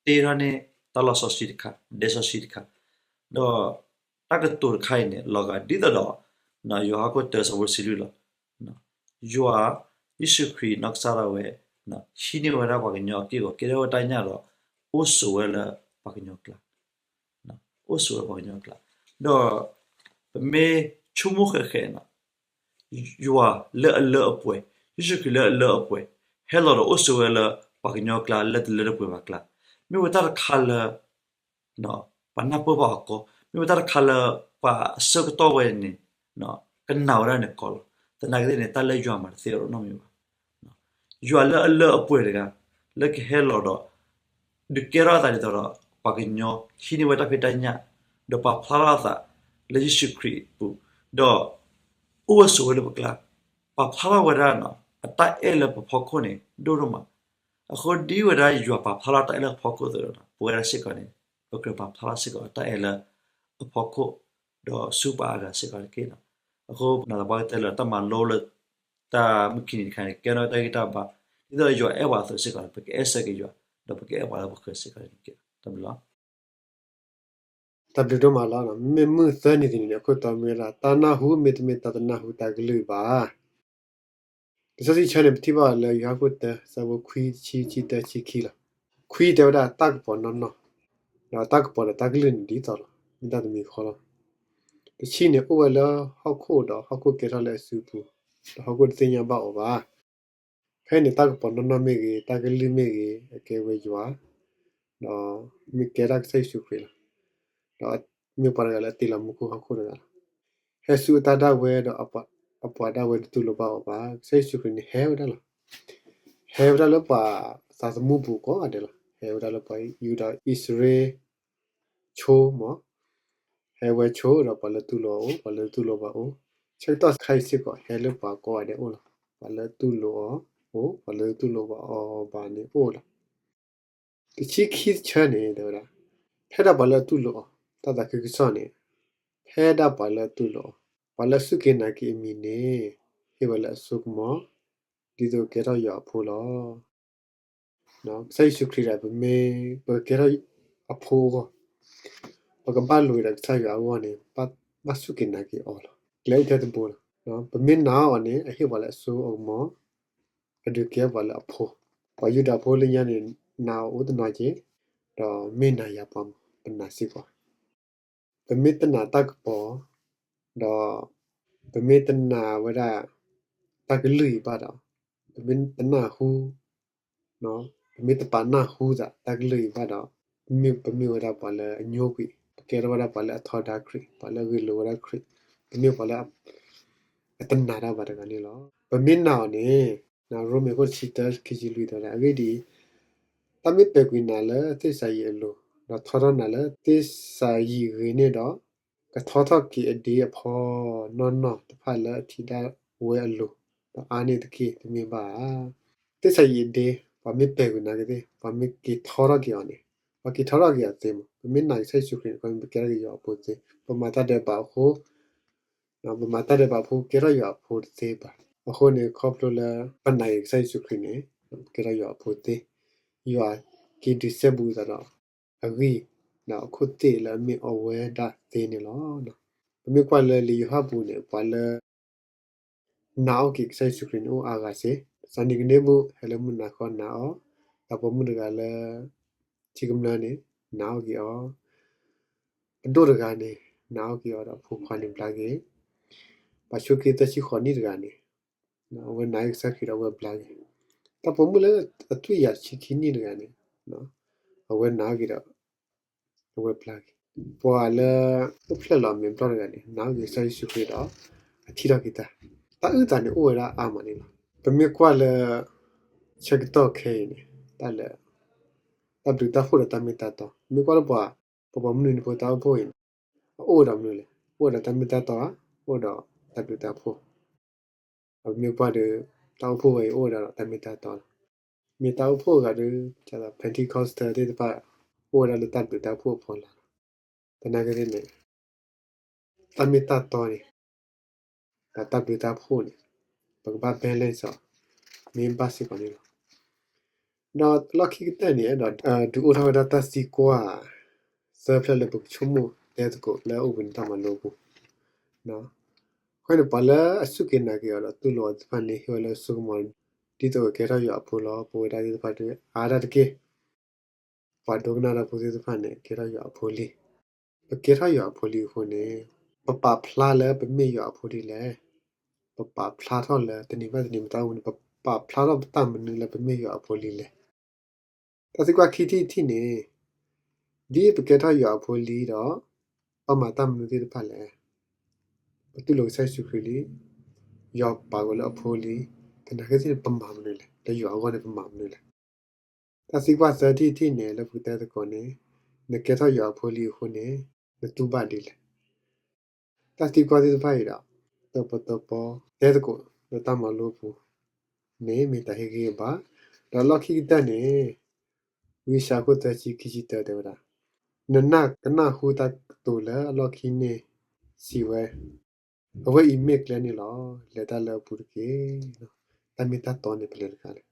ထီၣ်န့ၢ်တၢ်လီၢ်စီဆှံတခါ, ဒဲစီဆှံတခါ, ဒီးတၢ်ကတိၤတခါအံၤန့ၣ် လီၤဂာ်ဒ်သိးဒီး ယိၤဟၣ်ခိၣ်တၢဆၢဖိတဆံလွံၢ်လီၤ. ယွၤ, ယ့ၣ်ၡူးခရံာ်နီၢ်ကစၢ်ဒၣ်ဝဲ ဟံးန့ၢ်ဝဲဒၣ်ပှၤကညီအက့ၢ်အဂီၤ ကဲထီၣ်ဝဲတၢ်ညၣ်ဒီး အိၣ်ဆိးဝဲလၢပှၤကညီအကျါ, အိၣ်ဆိးဝဲပှၤကညီအကျါ, ဒီးပမ့ၢ်ဆိကမိၣ်ဃဲးဃဲးနီၤ ယွၤလၢအလၢအပှဲၤ, ယ့ၣ်ၡူးခရံာ်လၢအလၢအပှဲၤ ဟဲလီၤဒီးအိၣ်ဆိးဝဲလၢပှၤကညီအကျါလၢတလၢတပှဲၤဘၣ်အကျါ, မ့ၢ်ဝဲတၢ်တခါလၢ ပှၤနၢ်ပၢၢ်ဘၣ်အီၤကီ, မ့ၢ်ဝဲတၢ်တခါလၢပှၤအဆၢကတီၢ်ဝဲန့ၣ် ကနာ်ဝဲဒၣ်န့ၣ်ကီလီၤ. သနာ်က့န့ၣ် တၢ်လၢယွၤမၤတသ့အီၤနီတမံၤဘၣ်. ယွၤလၢအလၢအပှဲၤတဂၤ လၢကဟဲလီၤဒီး ဒုးကဲထီၣ်အသးဒ်သိးဒီး ပှၤကညီ ဟံးန့ၢ်ဝဲတၢ်ဖံးတၢ်ညၣ် ဒီးပာ်ဖျါထီၣ်အသးလၢယ့ၣ်ၡူးခရံာ်အပူၤ, ဒီးအိၣ်ဝဲဆိးဝဲလၢပကျါ, ပာ်ဖျါထီၣ်ဝဲဒၣ် အတၢ်အဲၣ်လၢပဖီခိၣ်န့ၣ် ဒိၣ်ဒိၣ်မး. အဃိဒ်ဝဲဒၣ်ယွၤပာ်ဖျါထီၣ်တၢ်အဲၣ်လၢပဖီခိၣ်အသိးဒီး ပဝဲဒၣ်စ့ၢ်ကီးန့ၣ် ပကြၢးပာ်ဖျါထီၣ်စ့ၢ်ကီးတၢ်အဲၣ်လၢအဖီခိၣ် ဒီးဆူပှၤအါဂၤစ့ၢ်ကီးတက့ၢ်. အဃိပနာ်သပှၢ်ကတၢၢ်လၢတၢ်မၤလိလၢ တၢ်မုၢ်ခံနံၤတခါန့ၣ် ကဲထီၣ်တၢ်ဂံၢ်တၢ်ဘါ, ဒ်သိးဒီးယွၤအဲၣ်ပှၤအသိးစ့ၢ်ကီး ပကအဲၣ်ဆၢက့ၤယွၤ, ဒီးပကအဲၣ်ပှၤလၢပဃၢၤစ့ၢ်ကီးန့ၣ်တက့ၢ်. တၢ်ဘျုးလီၤ. တၢ်ဘျုးဒိၣ်မးလီၤ. မ့မ့ၢ်မုၢ်သၢနံၤတနံၤန့ၣ် အခိၣ်တီမ့ၢ်ဝဲဒၣ် တၢ်နၢ်ဟူမ့တမ့ၢ်တၢ်တနၢ်ဟူတၢ်ကလုၢ်ဘၣ်. လံာ်စီဆှံတဆၢန့ၣ် ပထံၣ်ဘၣ်အီၤလၢယိၤဟၣ်ခိၣ်တၢ ဆၢဖိခွံ တဆံ တဆံတၢ တဆံခံလီၤ. ခွံတဲဝဲဒၣ်တၢ်ကပီၤနီၢ်နီၢ်, ဒီးတၢ်ကပီၤဒီးတၢ်ကလုၢ်န့ၣ်ဒ်သိးလီၤ. မ့ၢ်တၢ်တမံၤဃီလီၤ. တဆံန့ၣ် အိၣ်ဝဲလၢဟီၣ်ခိၣ်ဒီးဟီၣ်ခိၣ်ကဲထီၣ်လၢအစုပူၤ, ဒီးဟီၣ်ခိၣ်တသ့ၣ်ညါဘၣ်အီၤဘၣ်. ဖဲန့ၣ်တၢ်ကပီၤနီၢ်နီၢ်မ့ၢ်ဂ့ၤ, တၢ်ကလုၢ်မ့ၢ်ဂ့ၤ, အကဲဝဲယွၤ, ဒီးမ့ၢ်ကဲဒၣ်ကစၢ်ယ့ၣ်ၡူးခရံာ်လီၤ. ဒီးမ့ၢ်ပှၤတဂၤလၢအတ့လီၤမူခိၣ်ဟီၣ်ခိၣ်တဂၤလီၤ. ဟဲဆူအတၢ်ဒၣ်ဝဲဒီး အပှၤဒၣ်ဝဲတတူၢ်လိာ်ဘၣ်အီၤဘၣ်. ကစၢ်ယ့ၣ်ၡူးခရံာ်န့ၣ်ဟဲဝဲဒၣ်လီၤ. ဟဲဝဲဒၣ်လၢပှၤသးသမူပူၤကိးဂၤဒဲးလီၤ. ဟဲဝဲဒၣ်လၢပှၤယူဒၤအံၣ်စရ့လးဆိမး, ဟ ဟဲဝဲဆိဒီးပှၤလၢတူၢ်လိာ်အီၤအိၣ်, ပှၤလၢတူၢ်လိာ်ဘၣ်အိၣ်, ဆၢကတီၢ်ခါအံၤစ့ၢ်ကီး ဟဲလၢပှၤကိးဂၤဒဲးအိၣ်လီၤ. ပှၤလၢတူၢ်လိာ်အီၤအိၣ်, ပှၤလၢတူၢ်လိာ်ဘၣ်အီၤဘၣ်န့ၣ်အိၣ်လီၤ. တဆံခံဆၢန့ၣ် တဲဝဲဒၣ်, ဖဲဒၣ်ပှၤလၢအတူၢ်လိာ်အီၤ, တၢ်သးခုကစီၣ်န့ၣ်, ဖဲဒၣ်ပှၤလၢအတူၢ်လိာ်အီၤ, ပှၤလၢအစူၢ်က့ၤနာ်က့ၤအမံၤန့ၣ်, ဟ့ၣ်ဝဲလၢအစိကမီၤ, ဒ်သိးကကဲထီၣ်ယွၤအဖိလီၤ. ကစၢ်ယ့ၣ်ၡူးခရံာ်ဒီး ပမ့ၢ်ပကကဲထီၣ်အဖိအဂီၢ်, ပကဘၣ်လိၤဝဲဒီးကစၢ်ယွၤအဂီၢ်န့ၣ်, ဘၣ်စူၢ်က့ၤနာ်က့ၤအီၤလီၤ. ကျဲအိၣ်ထဲတဘိလီၤ. ပမ့ၢ်နာ်အီၤန့ၣ် အဟ့ၣ်ပှၤလၢအစိအကမီၤ, အဒုးကဲပှၤလၢအဖိ. ပှၤယူဒၤဖိလၢညါန့ၣ် နာ်အီၤအိၣ်တနီၤက့ၤ, ဒီးမ့ၢ်နၤယၤပှၤမး ပနာ်စ့ၢ်ကီး. ပမ့ၢ်တနာ်တၢ်ကပီၤ, ဒီးပမ့ၢ်တနာ်ဝဲဒၣ် တၢ်ကလုၢ်အံၤဘၣ်ဒီး, ပမ့ၢ်တနၢ်ဟူ, ပမ့ၢ်တပာ်နၢ်ဟူသးတၢ်ကလုၢ်အံၤဘၣ်ဒီး, မ့ၢ်ပမ့ၢ်ဝဲဒၣ်ပှၤလၢအညိကွံာ်, ပကဲထီၣ်ဝဲဒၣ်ပှၤလၢအထီဒါခရံာ်, ပှၤလၢအဂ့ၢ်လိာ်ဝဲဒၣ်ခရံာ်, ပမ့ၢ်ပှၤလၢ အတနာ်တၢ်ဘၣ်တဂၤန့ၣ်လီၤ. ပမ့ၢ်နာ်အီၤန့ၣ်, ရိမ့ၤခိၣ်တဆံတၢ ခံဆံလွံၢ်တဲဝဲဒၣ်, အဂ့ၢ်ဒ်အံၤ, တၢ်မ့ၢ်ပာ်ကွံာ်နၤလၢသ့ၣ်စၤယံးအလိၤ, ဒီးထီထီၣ်နၤလၢသ့ၣ်စၤယံးအဂ့ၤန့ၣ်ဒီး, ကထီထီၣ်က့ၤအဒ့အဖီနီၢ်နီၢ်တဖၣ်လၢအထံဒၣ်ဝဲအလိၤ, ဒီးအါန့ၢ်တက့ၢ်, တမ့ၢ်ဘၣ်ဧါ. သ့ၣ်စၤယံးအဒ့, ပှၤမ့ၢ်ပာ်ကွံာ်နၤကသ့, ပှၤမ့ၢ်က့ၤထီထီၣ်က့ၤအီၤန့ၣ်, ပှၤက့ၤထီထီၣ်က့ၤအီၤသ့မး, ပမ့ၢ်နာ်က့ၤကစၢ်ယ့ၣ်ၡူးခရံာ်န့ၣ် ပကဲထီၣ်က့ၤယွၤအဖိသ့, ပမၤတၢ်ဒဲးဘးအဃိ ပမၤတၢ်ဒဲးဘးအဖိ ကဲထီၣ်ယွၤအဖိတသ့ဘၣ်. အဃိန့ၣ် ခီဖျိလၢပနာ်က့ၤကစၢ်ယ့ၣ်ၡူးခရံာ်န့ၣ်, ပကဲထီၣ်ယွၤအဖိသ့, ယွၤက့ၤဒုးစဲဘူးသးဒီးအဂံၢ်, ဒီးအခိၣ်သ့ၣ်လၢအမ့ၢ်အဝဲဒၣ်သ့န့ၣ်လီၤ. ပမ့ၢ်ကွၢ်လၢလံာ်ယိၤဟၣ်ပူၤန့ၣ် ပှၤလၢ နာ်အီၣ်က့ၤကစၢ်ယ့ၣ်ၡူးခရံာ်န့ၣ်အိၣ်အါဂၤစ့ၢ်, စၤနံၤကဒ့မူး ဟဲလၢမုၢ်နၤဃီနာ်အီၤ, ဒီးပိာ်မုၣ်တဂၤလၢ ထံကမျၢၢ်န့ၣ် နာ်အီၣ်က့ၤအီၤ, ပဒိၣ်တဂၤန့ၣ် နာ်အီၣ်က့ၤအီၤဒီးအဖိခွါန့ၣ်ဘျါက့ၤ, ပှၤဆိးက့သၢဆံဃိးနံၣ်တဂၤန့ၣ် အဝဲနာ်အီၣ်က့ၤကစၢ်ခရံာ်ဒီးအဝဲဘျါက့ၤ, တၢ်ပိာ်မုၣ်လၢအသွံၣ်ယၤတဆံခံနံၣ်တဂၤန့ၣ် အဝဲနာ်အီၣ်က့ၤဒီး အဝဲဘျါက့ၤ, ပှၤလၢ အိၣ်ဖျဲၣ်လီၤအမဲာ်ဘျီၣ်တဂၤန့ၣ် နာ်အီၣ်က့ၤကစၢ်ယ့ၣ်ၡူးခရံာ်ဒီး အထံၣ်ထီၣ်က့ၤတၢ်, တၢ်အုၣ်သးန့ၣ်အိၣ်ဝဲဒၣ်အါမးန့ၣ်လီၤ. ပမ့ၢ်ကွၢ်လၢ ဆၢကတီၢ်ခဲအံၤန့ၣ် တၢ်လၢ တၢ်ဘျုးတၢ်ဖှိၣ်ဒီးတၢ်မ့ၢ်တၢ်တီ, မ့ၢ်ကွၢ်လၢပှၤ ပပှၤမနုၤန့ၣ်ဖိတၢ်အိၣ်ဖှိၣ်အံၤန့ၣ် အအိၣ်ဝဲဒီးမနုၤလဲၣ်, အိၣ်ဝဲဒီးတၢ်မ့ၢ်တၢ်တီဧါ, အိၣ်ဒီးတၢ်ဘျုးတၢ်ဖှိၣ်. ပမ့ၢ်ကွၢ်ဒီး တၢ်အိၣ်ဖှိၣ်ဝဲအံၤအိၣ်ဝဲဒၣ်ဒီးတၢ်မ့ၢ်တၢ်တီလီၤ. မ့ၢ်တၢ်အိၣ်ဖှိၣ်အဂၤဒီး Pentecostal သ့ၣ်တဖၣ် အိၣ်ဝဲဒၣ်လၢတၢ်ဘျုးတၢ်ဖှိၣ်အဖီလာ်လီၤ. သနာ်က့န့ၣ် တၢ်မ့ၢ်တၢ်တီန့ၣ် ဒီးတၢ်ဘျုးတၢ်ဖှိၣ်န့ၣ် ပကဘၣ် balance အီၤ မ့ၢ်ဘၣ်စ့ၢ်ကီးန့ၣ်လီၤ. ဒီးလီၢ်ခံကတၢၢ်န့ၣ် အဲၣ်ဒိးဒုးအိၣ်ထီၣ်ဝဲဒၣ်တၢ်သံကွၢ် သၢဖျၢၣ်လၢပကဆိကမိၣ်တဲသကိးလၢအိၣ်ဘှံးနံၤတၢ်မၤလိအပူၤ အဃိန့ၣ် ပှၤလၢအစူၢ်က့ၤနာ်က့ၤအီၤဒီးတူၢ်လိာ်အီၤသ့ၣ်တဖၣ်န့ၣ် ဟ့ၣ်ဝဲလၢစိကမီၤ ဒ်သိးကကဲထီၣ်ယွၤအဖိလီၤ. ပဝဲဒၣ်သ့ၣ်တဖၣ်ဒီးအါဒၣ်တက့ၢ်. ပှၤဒိကနၣ်တၢ်ဖိသ့ၣ်တဖၣ်န့ၣ် ကဲထီၣ်ယွၤအဖိလံ. ပကဲထီၣ်ယွၤအဖိလံအဃိန့ၣ် ပပာ်ဖျါလၢပမ့ၢ်ယွၤအဖိဒ်လဲၣ်. ပပာ်ဖျါထီၣ်လၢတနံၤဘၣ်တနံၤမတၤအိၣ်န့ၣ် ပပာ်ဖျါထီၣ်ပတၢ်မနုၤလၢပမ့ၢ်ယွၤအဖိလံလဲၣ်. တၢ်သံကွၢ်ခံထံၣ်တထံၣ်န့ၣ် ဒ်ပကဲထီၣ်ယွၤအဖိလံဒီး ပမၤတၢ်မနုၤသ့ၣ်တဖၣ်လဲၣ်. ပတူၢ်လိာ်ကစၢ်ယ့ၣ်ၡူးခရံာ်လံ, ယွၤပာ်ဝဲလၢအဖိလံ, သနာ်က့န့ၣ် ပမၤမနုၤလဲၣ်, လၢယွၤအဂီၢ်န့ၣ် ပမၤမနုၤလဲၣ်. တၢ်သံကွၢ်သၢထံၣ်တထံၣ်န့ၣ် လၢပကတဲသကိးန့ၣ် နကဲထီၣ်ယွၤအဖိလံအဃိန့ၣ် နတူၢ်ဘၣ်ဒ်လဲၣ်. တၢ်သံကွၢ်သ့ၣ်တဖၣ်အံၤဒီး တၢ်ပၢတၢ်ပြးတဲသကိးလၢတၢ်မၤလိပူၤန့ၣ် မ့ၢ်တၢ်ဟ့ၣ်ဂံၢ်ဟ့ၣ်ဘါ, ဒီးလီၢ်ခံကတၢၢ်န့ၣ် ဝံယၡါယၤ သၢဆံ ခံဆံတၢ တဲဝဲဒၣ်, နနၢ်ကနၢ်ဟူတၢ်ကတိၤလၢအလီၢ်ခံန့ၣ် စံးဝဲ, အဝဲအံၤမ့ၢ်ကျဲန့ၣ်လီၤ. လဲၤတၢ်လၢအပူၤတက့ၢ်. တၢ်မ့ၢ်တၢ်တီန့ၣ် ဖဲလဲၣ်တခါလဲၣ်.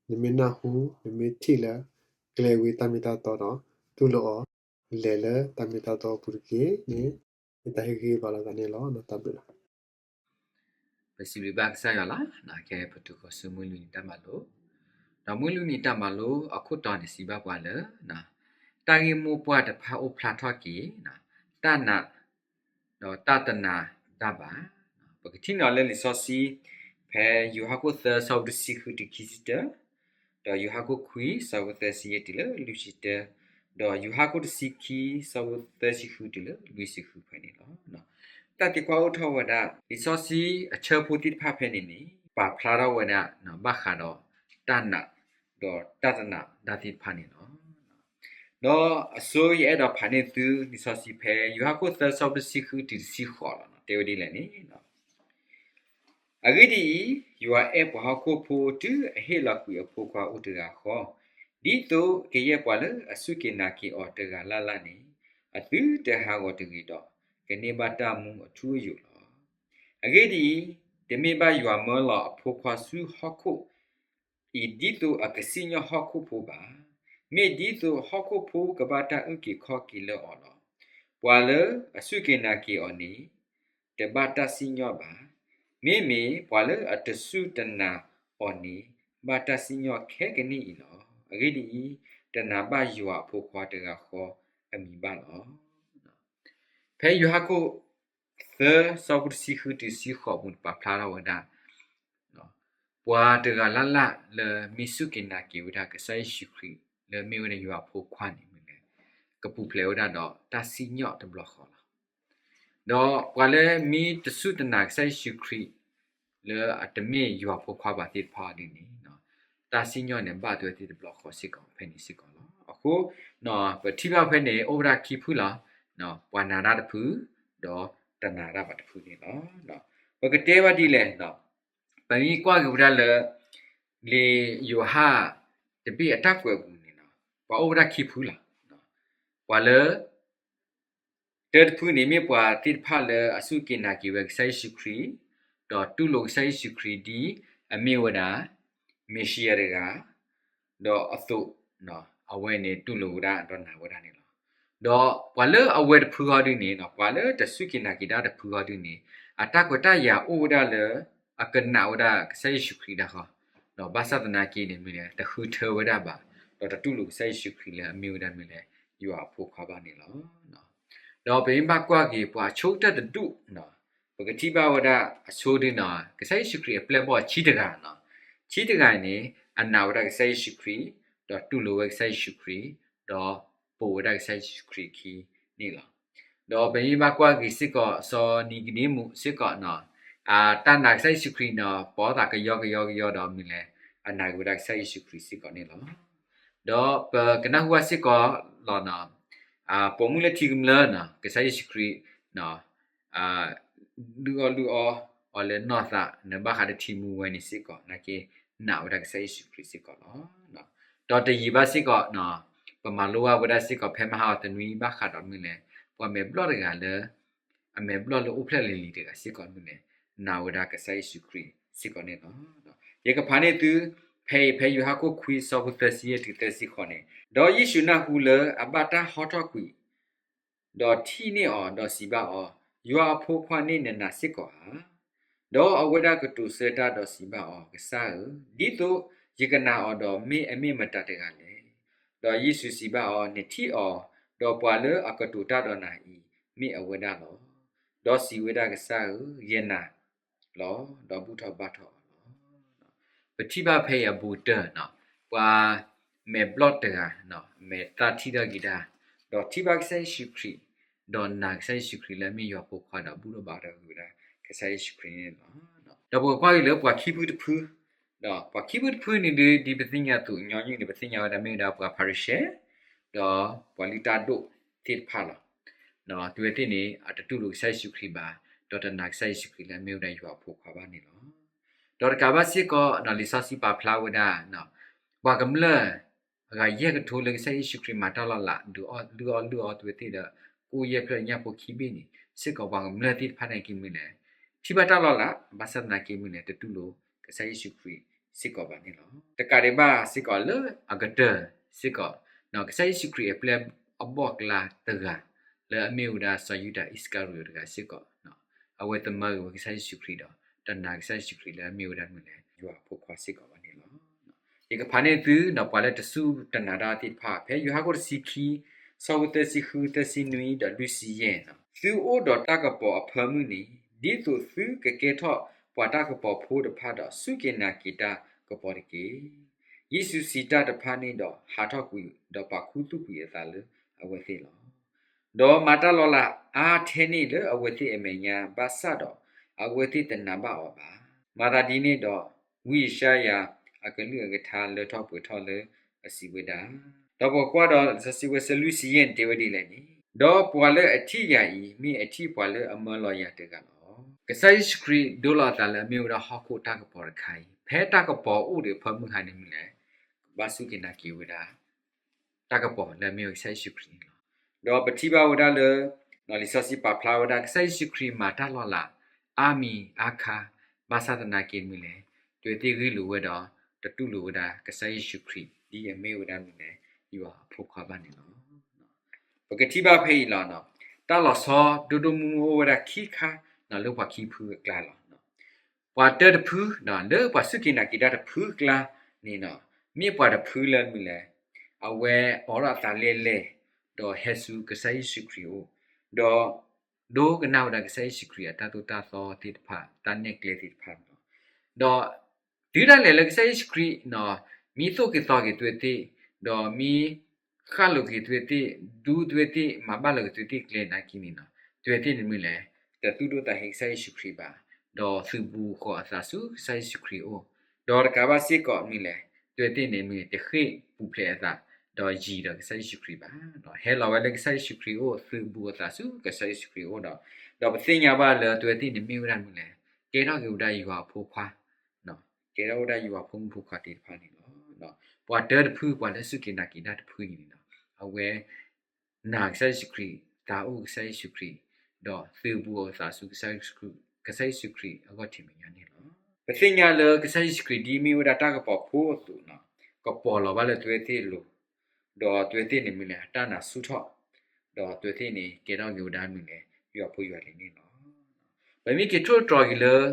နမ့ၢ်နၢ်ဟူ, နမ့ၢ်ထံၣ်လၢ ကျဲဝံၤတၢ်မ့ၢ်တၢ်တီဒီး တူၢ်လိာ်အီၤ, လဲၤလၢတၢ်မ့ၢ်တၢ်တီအပူၤတက့ၢ်န့ၣ် မ့ၢ်တၢ်ဟ့ၣ်ဂံၢ်ဟ့ၣ်ဘါလိာ်သးန့ၣ်လီၤ. တၢ်ဘျုးလီၤ. ပစံးဘျုးဘၣ်ကစၢ်ယွၤလီၤ. ခဲအံၤပတုၤဃီၤဆူမုၢ်လွံၢ်နံၤတၢ်မၤလိ, ဒီးမုၢ်လွံၢ်နံၤတၢ်မၤလိအခိၣ်တီန့ၣ် စံးဘၣ်ပှၤလၢ တၢ်ဂ့ၢ်မိၢ်ပှၢ်တဖၣ်အိၣ်ဖျါထီၣ်က့ၤ တၢ်နာ် ဒီးတၢ်တနာ်တၢ်ဘၣ်. ပကထံၣ်န့ၢ်အီၤလၢလံာ်စီဆှံ ဖဲယိၤဟၣ်ခိၣ်သၢ ဆၢဖိတဆံဃုတုၤခံဆံတၢ, ဒီးယိၤဟၣ်ခိၣ်ခွံ ဆၢဖိသၢဆံယဲၢ်တုၤလၢလွံၢ်ဆံတၢ, ဒီးယိၤဟၣ်ခိၣ်တဆံခံ ဆၢဖိသၢဆံဃုတုၤလၢလွံၢ်ဆံဃုဖဲန့ၣ်လီၤ. တၢ်သံကွၢ်အိၣ်ထီၣ်ဝဲဒၣ် လံာ်စီဆှံအဆၢဖိသ့ၣ်တဖၣ်ဖဲန့ၣ်န့ၣ် ပာ်ဖျါထီၣ်ဝဲဒၣ် ဘၣ်ဃးဒီးတၢ်နာ် ဒီးတၢ်တနာ်တၢ်သ့ၣ်တဖၣ်န့ၣ်လီၤ. ဒီးအဆိယအဲၣ်ဒိးဖးန့ၢ်သုလံာ်စီဆှံဖဲ ယိၤဟၣ်ခိၣ်သၢ ဆၢဖိတဆံဃုတုၤတဆံဃိးလီၤ. တဲဝဲဒ်လဲၣ်န့ၣ်, အဂ့ၢ်ဒ်အံၤ, ယွၤအဲၣ်ပှၤဟီၣ်ခိၣ်ဖိတုၤအဟ့ၣ်လီၤကွံာ်အဖိခွါအိၣ်တဂၤဃီ, ဒ်သိးကယဲၢ်ပှၤလၢအစူၢ်က့ၤနာ်က့ၤအီၤတဂၤလၢ်လၢ်န့ၣ် အသုတဟးဂီၤတဂ့ၤဒီး ကန့ၢ်ဘၣ်တၢ်မူအထူအယိာ်လီၤ. အဂ့ၢ်ဒ်အံၤ, တမ့ၢ်ဘၣ်ယွၤမၢလီၤအဖိခွါဆူဟီၣ်ခိၣ် အံၤဒ်သိးအကစံၣ်ညီၣ်ဟီၣ်ခိၣ်ဖိဘၣ်. မ့ၢ်ဒ်သိးဟီၣ်ခိၣ်ဖိကဘၣ်တၢ်အုၣ်က့ၤခီၣ်က့ၤလၢအီၤလီၤ. ပှၤလၢအစူၢ်က့ၤနာ်က့ၤအီၤန့ၣ် တဘၣ်တၢ်စံၣ်ညီၣ်ဘၣ်. မ့မ့ၢ်ပှၤလၢအတစူၢ်တနာ်အီၤန့ၣ် ဘၣ်တၢ်စံၣ်ညီၣ်ခဲကနံၣ်အံၤလီၤ. အဂ့ၢ်ဒ်အံၤ, တနာ်ဘၣ်ယွၤအဖိခွါတဂၤဃီအမံၤဘၣ်လီၤ. ဖဲယိၤဟၣ်ခိၣ် သၢ ဆၢဖိတဆံဃုတုၤတဆံဃိးပူၤန့ၣ် ပာ်ဖျါထီၣ်ဝဲဒၣ် ပှၤတဂၤလၢ်လၢ်လၢမ့ၢ်စူၢ်က့ၤနာ်က့ၤဝဲဒၣ်ကစၢ်ယ့ၣ်ၡူးခရံာ် လၢမ့ၢ်ဝဲဒၣ်ယွၤအဖိခွါန့ၣ်မ့ၢ်လဲၣ် ကပူၤဖျဲးဝဲဒၣ်ဒီးတၢ်စံၣ်ညီၣ်တဘျီဃီလီၤ. ဒီးပှၤလၢမ့ၢ်တစူၢ်တနာ်ကစၢ်ယ့ၣ်ၡူးခရံာ် လၢအတမ့ၢ်ယွၤဖိခွါဘၣ်သ့ၣ်တဖၣ်အီၤဒ်န့ၣ် တၢ်စံၣ်ညီၣ်န့ၣ် ဘၣ်တုၤဝဲသ့ၣ်တဘျီဃီစ့ၢ်ကီးဖဲန့ၣ်စ့ၢ်ကီးလီၤ. အဃိ ပထံၣ်ဘၣ်ဖဲန့ၣ် အိၣ်ဝဲဒၣ်ခံဖုလီၤ. ပှၤနာ်တၢ်တဖု ဒီးတနာ်တၢ်ဘၣ်တဖုန့ၣ်လီၤ. ပကတဲဘၣ်ဒ်လဲၣ် ပမ့ၢ်ကွၢ်က့ၤဝဲဒၣ်လၢ လံာ်ယိၤဟၣ်တဘ့ၣ်အတၢ်ကွဲးပူၤန့ၣ် ပှၤအိၣ်ဝဲဒၣ်ခံဖုလီၤ. ပှၤလၢ တၢတဖုန့ၣ်မ့ၢ်ပှၤသ့ၣ်တဖၣ်လၢအစူၢ်က့ၤနာ်က့ၤဝဲကစၢ်ယ့ၣ်ၡူးခရံာ်, ဒီးတူၢ်လိာ်ကစၢ်ယ့ၣ်ၡူးခရံာ်ဒ်အမ့ၢ်ဝဲဒၣ် မ့ၣ်ၡံအၤတဂၤ, ဒီးအသိး အဝဲန့ၣ်တူၢ်လိာ်ဝဲဒၣ်ဒီးနာ်ဝဲဒၣ်န့ၣ်လီၤ. ဒီးပှၤလၢအဝဲတဖုအီၤဒ်န့ၣ် ပှၤလၢတစူၢ်က့ၤနာ်က့ၤတၢ်တဖုအီၤဒ်န့ၣ် အတၢ်ခွဲးတၢ်ယာ်အိၣ်ဝဲဒၣ်လၢ အကနာ်ဝဲဒၣ်ကစၢ်ယ့ၣ်ၡူးခရံာ်ဒၣ်ဃီ, ဒီးဘၣ်ဆၣ်သနာ်က့န့ၣ်မ့ၢ်လဲၣ် တဃုထၢဝဲဒၣ်ဘၣ်, ဒီးတတူၢ်လိာ်ကစၢ်ယ့ၣ်ၡူးခရံာ်လၢအမ့ၢ်ဝဲဒၣ်မ့ၢ်လဲၣ် ယွၤအဖိခွါဘၣ်န့ၣ်လီၤ. ဒီးပမ့ၢ်ဘၣ်ကွၢ်က့ၤပှၤအဆိကတၢၢ်တဒူၣ် ပကထံၣ်ဘၣ်ဝဲဒၣ်အဆိဒ်န့ၣ် ကစၢ်ယ့ၣ်ၡူးခရံာ်အပျဲၢ်ဘီၣ်ဆံတဂၤန့ၣ်, ဆံတဂၤန့ၣ် အနာ်ဝဲဒၣ်ကစၢ်ယ့ၣ်ၡူးခရံာ်, ဒီးတူၢ်လိာ်ဝဲကစၢ်ယ့ၣ်ၡူးခရံာ်, ဒီးပိာ်ဝဲဒၣ်ကစၢ်ယ့ၣ်ၡူးခရံာ်အခံန့ၣ်လီၤ. ဒီးပမ့ၢ်ဘၣ်ကွၢ်က့ၤစ့ၢ်ကီးစီၤနံၤကဒ့မူးစ့ၢ်ကီးန့ၣ်, အတၢ်နာ်ကစၢ်ယ့ၣ်ၡူးခရံာ်န့ၣ် ပိာ်သးကယီကယီကယီဒီးမ့ၢ်လဲၣ် အနာ်က့ၤဝဲဒၣ်ကစၢ်ယ့ၣ်ၡူးခရံာ်စ့ၢ်ကီးန့ၣ်လီၤ. ဒီးပကနၢ်ဟူဘၣ်စ့ၢ်ကီးလီၤန့ၣ်, ပိာ်မုၣ်လၢထံကမျၢၢ်န့ၣ် ကစၢ်ယ့ၣ်ၡူးခရံာ် လုၢ်အီၣ်လုၢ်အီအီၤလၢနီၢ်သး နဘၣ်ဃးဒီးထံမူဝဲန့ၣ်စ့ၢ်ကီး နာ်က့ၤနာ်ဝဲဒၣ်ကစၢ်ယ့ၣ်ၡူးခရံာ်စ့ၢ်ကီးလီၤ. ဒီးတယံာ်ဘၣ်စ့ၢ်ကီး ပမၤလိဘၣ်ဝဲဒၣ်စ့ၢ်ကီးဖဲမဟါအီၤတနွံဘၣ်ဃးဒီးမ့ၢ်လဲၣ် ပှၤမဲာ်ဘျီၣ်တဂၤလၢ အမဲာ်ဘျီၣ်လၢအိၣ်ဖျဲၣ်လံၤလံၤတဂၤစ့ၢ်ကီးမ့ၢ်လဲၣ် နာ်ဝဲဒၣ်ကစၢ်ယ့ၣ်ၡူးခရံာ်စ့ၢ်ကီးန့ၣ်လီၤ. ယကဖးန့ၢ်သု ဖဲအံၤဖဲယိၤဟၣ်ခိၣ်ခွံဆၢဖိသၢဆံယဲၢ်တုၤသၢဆံဃိးန့ၣ်, ဒီးယ့ၣ်ၡူးနၢ်ဟူလၢအဘၣ်တၢ်ဟီထီၣ်ကွံာ် ဒီးထံၣ်န့ၢ်အီၤဒီးစံးဘၣ်အီၤ, ယွၤအဖိခွါန့ၣ်နနာ်စ့ၢ်ကီးဧါ. ဒီးအဝဲဒၣ်ကတိၤဆၢတၢ်ဒီးစံးဘၣ်အီၤ, ကစၢ်ဧၢ, ဒ်သိးယကနာ်အီၤဒီးမ့ၢ်အမ့ၢ်မတၤတဂၤလဲၣ်. ဒီးယ့ၣ်ၡူးစံးဘၣ်အီၤ, နထံၣ်အီၤ, ဒီးပှၤလၢအကတိၤတၢ်ဒီးနၤအံၤ မ့ၢ်အဝဲဒၣ်လီၤ. ဒီးစံးဝဲဒၣ်, ကစၢ်ဧၢ, ယနာ်လီၤ, ဒီးဘူၣ်ထီၣ်ဘါထီၣ်အီၤလီၤ. ပထံၣ်ဘၣ်ဖဲအံၤအဘူးကတၢၢ်န့ၣ်, ပှၤမဲာ်ဘျီၣ်တဂၤန့ၣ် မဲာ်သၣ်ထံၣ်ထီၣ်က့ၤတၢ်, ဒီးထံၣ်ဘၣ်ကစၢ်ယ့ၣ်ၡူးခရံာ်, ဒီးနာ်ကစၢ်ယ့ၣ်ၡူးခရံာ်လၢအမ့ၢ်ယွၤဖိခွါဒီးဘူၣ်ထီၣ်ဘါထီၣ်က့ၤဝဲဒၣ်ကစၢ်ယ့ၣ်ၡူးခရံာ်န့ၣ်လီၤ. ဒီးပကကွၢ်က့ၤလၢပှၤခံဖုတဖု, ဒီးပှၤခံဖုတဖုန့ၣ်ဒ်ပသ့ၣ်ညါအသိးညီနုၢ်န့ၣ် ပသ့ၣ်ညါဝဲဒၣ်မ့ၢ်ဝဲဒၣ်ပှၤဖၤရံၤၡဲ ဒီးပှၤလုၢ်တၢ်ဒိၣ်သ့ၣ်တဖၣ်လီၤ. တုၤဝဲသ့ၣ်န့ၣ် အတတူၢ်လိာ်ကစၢ်ယ့ၣ်ၡူးခရံာ်ဘၣ်, ဒီးတနာ်ကစၢ်ယ့ၣ်ၡူးခရံာ်လၢအမ့ၢ်ဝဲဒၣ်ယွၤအဖိခွါဘၣ်န့ၣ်လီၤ. ဒီးတကးဘၣ်စ့ၢ်ကီးန့ၣ် လံာ်စီဆှံပာ်ဖျါဝဲဒၣ် ပှၤကမျၢၢ် အဂၤယဲၢ်ကထိလၢကစၢ်ယ့ၣ်ၡူးခရံာ်မၤတၢ်လီၤလး ဒုးအီၣ်လုၢ်အီၣ်လုၢ်အီတုၤဝဲသ့ၣ်ဒီး ကိၣ်ယဲၢ်ဖျၢၣ်ညၣ်ဖိခံဘ့ၣ်န့ၣ် စ့ၢ်ကီးပှၤကမျၢၢ်သ့ၣ်တဖၣ်န့ၣ်က့ၤမ့ၢ်လဲၣ် ထံၣ်ဘၣ်တၢ်လီၤလး ဘၣ်ဆၣ်သနာ်က့မ့ၢ်လဲၣ် တတူၢ်လိာ်ကစၢ်ယ့ၣ်ၡူးခရံာ်စ့ၢ်ကီးဘၣ်န့ၣ်လီၤ. တကးဒံးဘၣ်စ့ၢ်ကီးလၢအကတၢၢ်စ့ၢ်ကီး ကစၢ်ယ့ၣ်ၡူးခရံာ်အပျဲၢ်အဘီၣ်ကျါတဂၤ လၢအမ့ၢ်ဝဲဒၣ်စီၤယူဒၤအံၣ်စကၤရံၤအိၤတဂၤစ့ၢ်ကီး အဝဲသမၢဂ့ၤဝဲကစၢ်ယ့ၣ်ၡူးခရံာ်ဒီး တနာ်ကစၢ်ယ့ၣ်ၡူးခရံာ်လၢအမ့ၢ်ဝဲဒၣ်မ့ၢ်လဲၣ် ယွၤအဖိခွါစ့ၢ်ကီးဘၣ်န့ၣ်လီၤ. ယကဖးန့ၢ်သု ပှၤလၢတစူၢ်တနာ်တၢ်သ့ၣ်တဖၣ် ဖဲယိၤဟၣ်ခိၣ်တဆံခံ ဆၢဖိသၢဆံဃု သၢဆံနွံ ဒီးလွံၢ်ဆံယဲၢ်န့ၣ်, သုအိၣ်ဒီးတၢ်ကပီၤအဖၢမုၢ်န့ၣ် ဒ်သိးသုကကဲထီၣ်ပှၤတၢ်ကပီၤဖိတဖၣ်ဒီး စူၢ်က့ၤနာ်က့ၤတၢ်ကပီၤတက့ၢ်. ယ့ၣ်ၡူးစံးတၢ်တဖၣ်န့ၣ်ဒီး ဟးထီၣ်ကွံာ် ဒီးပာ်ခူသူၣ်ကွံာ်အသးလၢအဝဲသ့ၣ်လီၤ. ဒီးမၤတၢ်လီၤလးအါထဲန့ၣ်လၢအဝဲသ့ၣ်အမဲာ်ညါဘၣ်ဆၣ်ဒီး အဝဲသ့ၣ်တနာ်ဘၣ်အီၤဘၣ်. မၤသးဒ်န့ၣ်ဒီး ဝံယၡါယၤအကလုၢ်အကထါလၢထီၣ်ပှဲၤထီၣ်လၢအစံးဝဲဒၣ်, ဒီးပကွၢ်ဒီးလံာ်စီဆှံဝဲဆၢလွံၢ်ဆံယဲၢ်န့ၣ် တဲဝဲဒ်လဲၣ်န့ၣ်, ဒီးပှၤလၢအထံၣ်ယၤအံၤ မ့ၢ်အထံၣ်ပှၤလၢအမၢလီၤယၤတဂၤလီၤ. ကစၢ်ယ့ၣ်ၡူးခရံာ်ဒိလီၤအသးလၢအမ့ၢ်ဝဲဒၣ်ဟီၣ်ခိၣ်တၢ်ကပီၤတခါအံၤ, ဖဲတၢ်ကပီၤအိၣ်ဒီးဖၢမုၢ်ဟါန့ၣ်မနုၤလဲၣ်, ကဘၣ်စူၢ်က့ၤနာ်က့ၤဝဲဒၣ် တၢ်ကပီၤလၢအမ့ၢ်ဝဲကစၢ်ယ့ၣ်ၡူးခရံာ်န့ၣ်လီၤ. ဒီးပထံၣ်ဘၣ်ဝဲဒၣ်လၢ လံာ်စီဆှံပာ်ဖျါဝဲဒၣ် ကစၢ်ယ့ၣ်ၡူးခရံာ်မၤတၢ်လီၤလး အါမံၤအါခါ, ဘၣ်ဆၣ်သနာ်က့မနုၤလဲၣ်, အဝဲသ့ၣ်ဂ့ၢ်လိာ်ဝဲဒီး တတူၢ်လိာ်ဝဲဒၣ်ကစၢ်ယ့ၣ်ၡူးခရံာ် ဒ်အမ့ၢ်ဝဲဒၣ်မနုၤလဲၣ်, ယွၤအဖိခွါဘၣ်န့ၣ်လီၤ. ပကထံၣ်ဘၣ်ဖဲအံၤလီၤ, တၢ်လီၤဆီဒိၣ်ဒိၣ်မုၢ်မုၢ်အိၣ်ဝဲဒၣ်ခံခါ လၢပှၤခံဖုအကျါလီၤ. ပှၤတၢတဖု လၢပှၤစူၢ်က့ၤနာ်က့ၤတၢ်တဖုအကျါန့ၣ်, မ့ၢ်ပှၤတဖုလၢမနုၤလဲၣ်, အဝဲအိးထီၣ်အသးလဲၢ်လဲၢ် ဒီးဟဲဆူကစၢ်ယ့ၣ်ၡူးခရံာ်အအိၣ်, ဒီးဒိကနၣ်ဝဲဒၣ်ကစၢ်ယ့ၣ်ၡူးခရံာ်အတၢ်သိၣ်တၢ်သီသ့ၣ်တဖၣ် တၢ်နဲၣ်ကျဲသ့ၣ်တဖၣ်န့ၣ်လီၤ. ဒီးတုၤဒၣ်လဲာ်လၢကစၢ်ယ့ၣ်ၡူးခရံာ် မ့ၢ်သိၣ်က့ၤသီက့ၤအဝဲသ့ၣ်, ဒီးမ့ၢ်ဃၣ်လိာ်က့ၤအဝဲသ့ၣ်, ဒူအဝဲသ့ၣ်, မၤဘၣ်လိာ်က့ၤအဝဲသ့ၣ်ကျဲနာ်က့န့ၣ်, အဝဲသ့ၣ်န့ၣ်မနုၤလဲၣ်, တသူၣ်ဒိၣ်သးဟ့ကစၢ်ယ့ၣ်ၡူးခရံာ်ဘၣ်, ဒီးသုးဘူးဃီၤအသးဆူကစၢ်ယ့ၣ်ၡူးခရံာ်အအိၣ်, ဒီးတကးဘၣ်စ့ၢ်ကီးမနုၤလဲၣ်, အဝဲသ့ၣ်န့ၣ်မနုၤလဲၣ်, တဃ့ၢ်ပူၤဖျဲးအသး ဒီးယံၤဒီးကစၢ်ယ့ၣ်ၡူးခရံာ်ဘၣ်. ဟဲလီၤဝဲလၢကစၢ်ယ့ၣ်ၡူးခရံာ်အအိၣ်, သုးဘူးအသးဆူကစၢ်ယ့ၣ်ၡူးခရံာ်အအိၣ်ဒီး, ဒီးပသ့ၣ်ညါဘၣ်လၢအဝဲသ့ၣ်န့ၣ်မ့ၢ်ဝဲဒၣ်မနုၤလဲၣ်, ကဲထီၣ်က့ၤဝဲဒၣ်ယွၤအဖိခွါ, ကဲထီၣ်ဝဲဒၣ်ယွၤဖိမုၣ်ဖိခွါသ့ၣ်တဖၣ်န့ၣ်လီၤ. ပှၤတၢတဖု ပှၤလၢစူၢ်က့ၤနာ်က့ၤတၢ်တဖုအံၤန့ၣ်ဒီး, အဝဲနာ်ကစၢ်ယ့ၣ်ၡူးခရံာ်, သးအိၣ်ကစၢ်ယ့ၣ်ၡူးခရံာ်, ဒီးသုးဘူးအသးဆူ ကစၢ်ယ့ၣ်ၡူးခရံာ်အဂီၢ်ထဲမဲာ်ညါန့ၣ်လီၤ. ပသ့ၣ်ညါလၢကစၢ်ယ့ၣ်ၡူးခရံာ်ဒ်အမ့ၢ်ဝဲဒၣ်တၢ်ကပီၤဖိအသိးန့ၣ်, ကပီၤလီၤဘၣ်လၢအဝဲသ့ၣ်အလိၤ, ဒီးအဝဲသ့ၣ်န့ၣ်မနုၤလဲၣ်, အတၢ်နာ်ဆူၣ်ထီၣ်, ဒီးအဝဲသ့ၣ်န့ၣ် ကဲထီၣ်က့ၤဝဲဒၣ်မနုၤလဲၣ်, ယွၤဖိယွၤလံၤန့ၣ်လီၤ. ပမ့ၢ်က့ၤထိၣ်သတြီၤက့ၤလၢ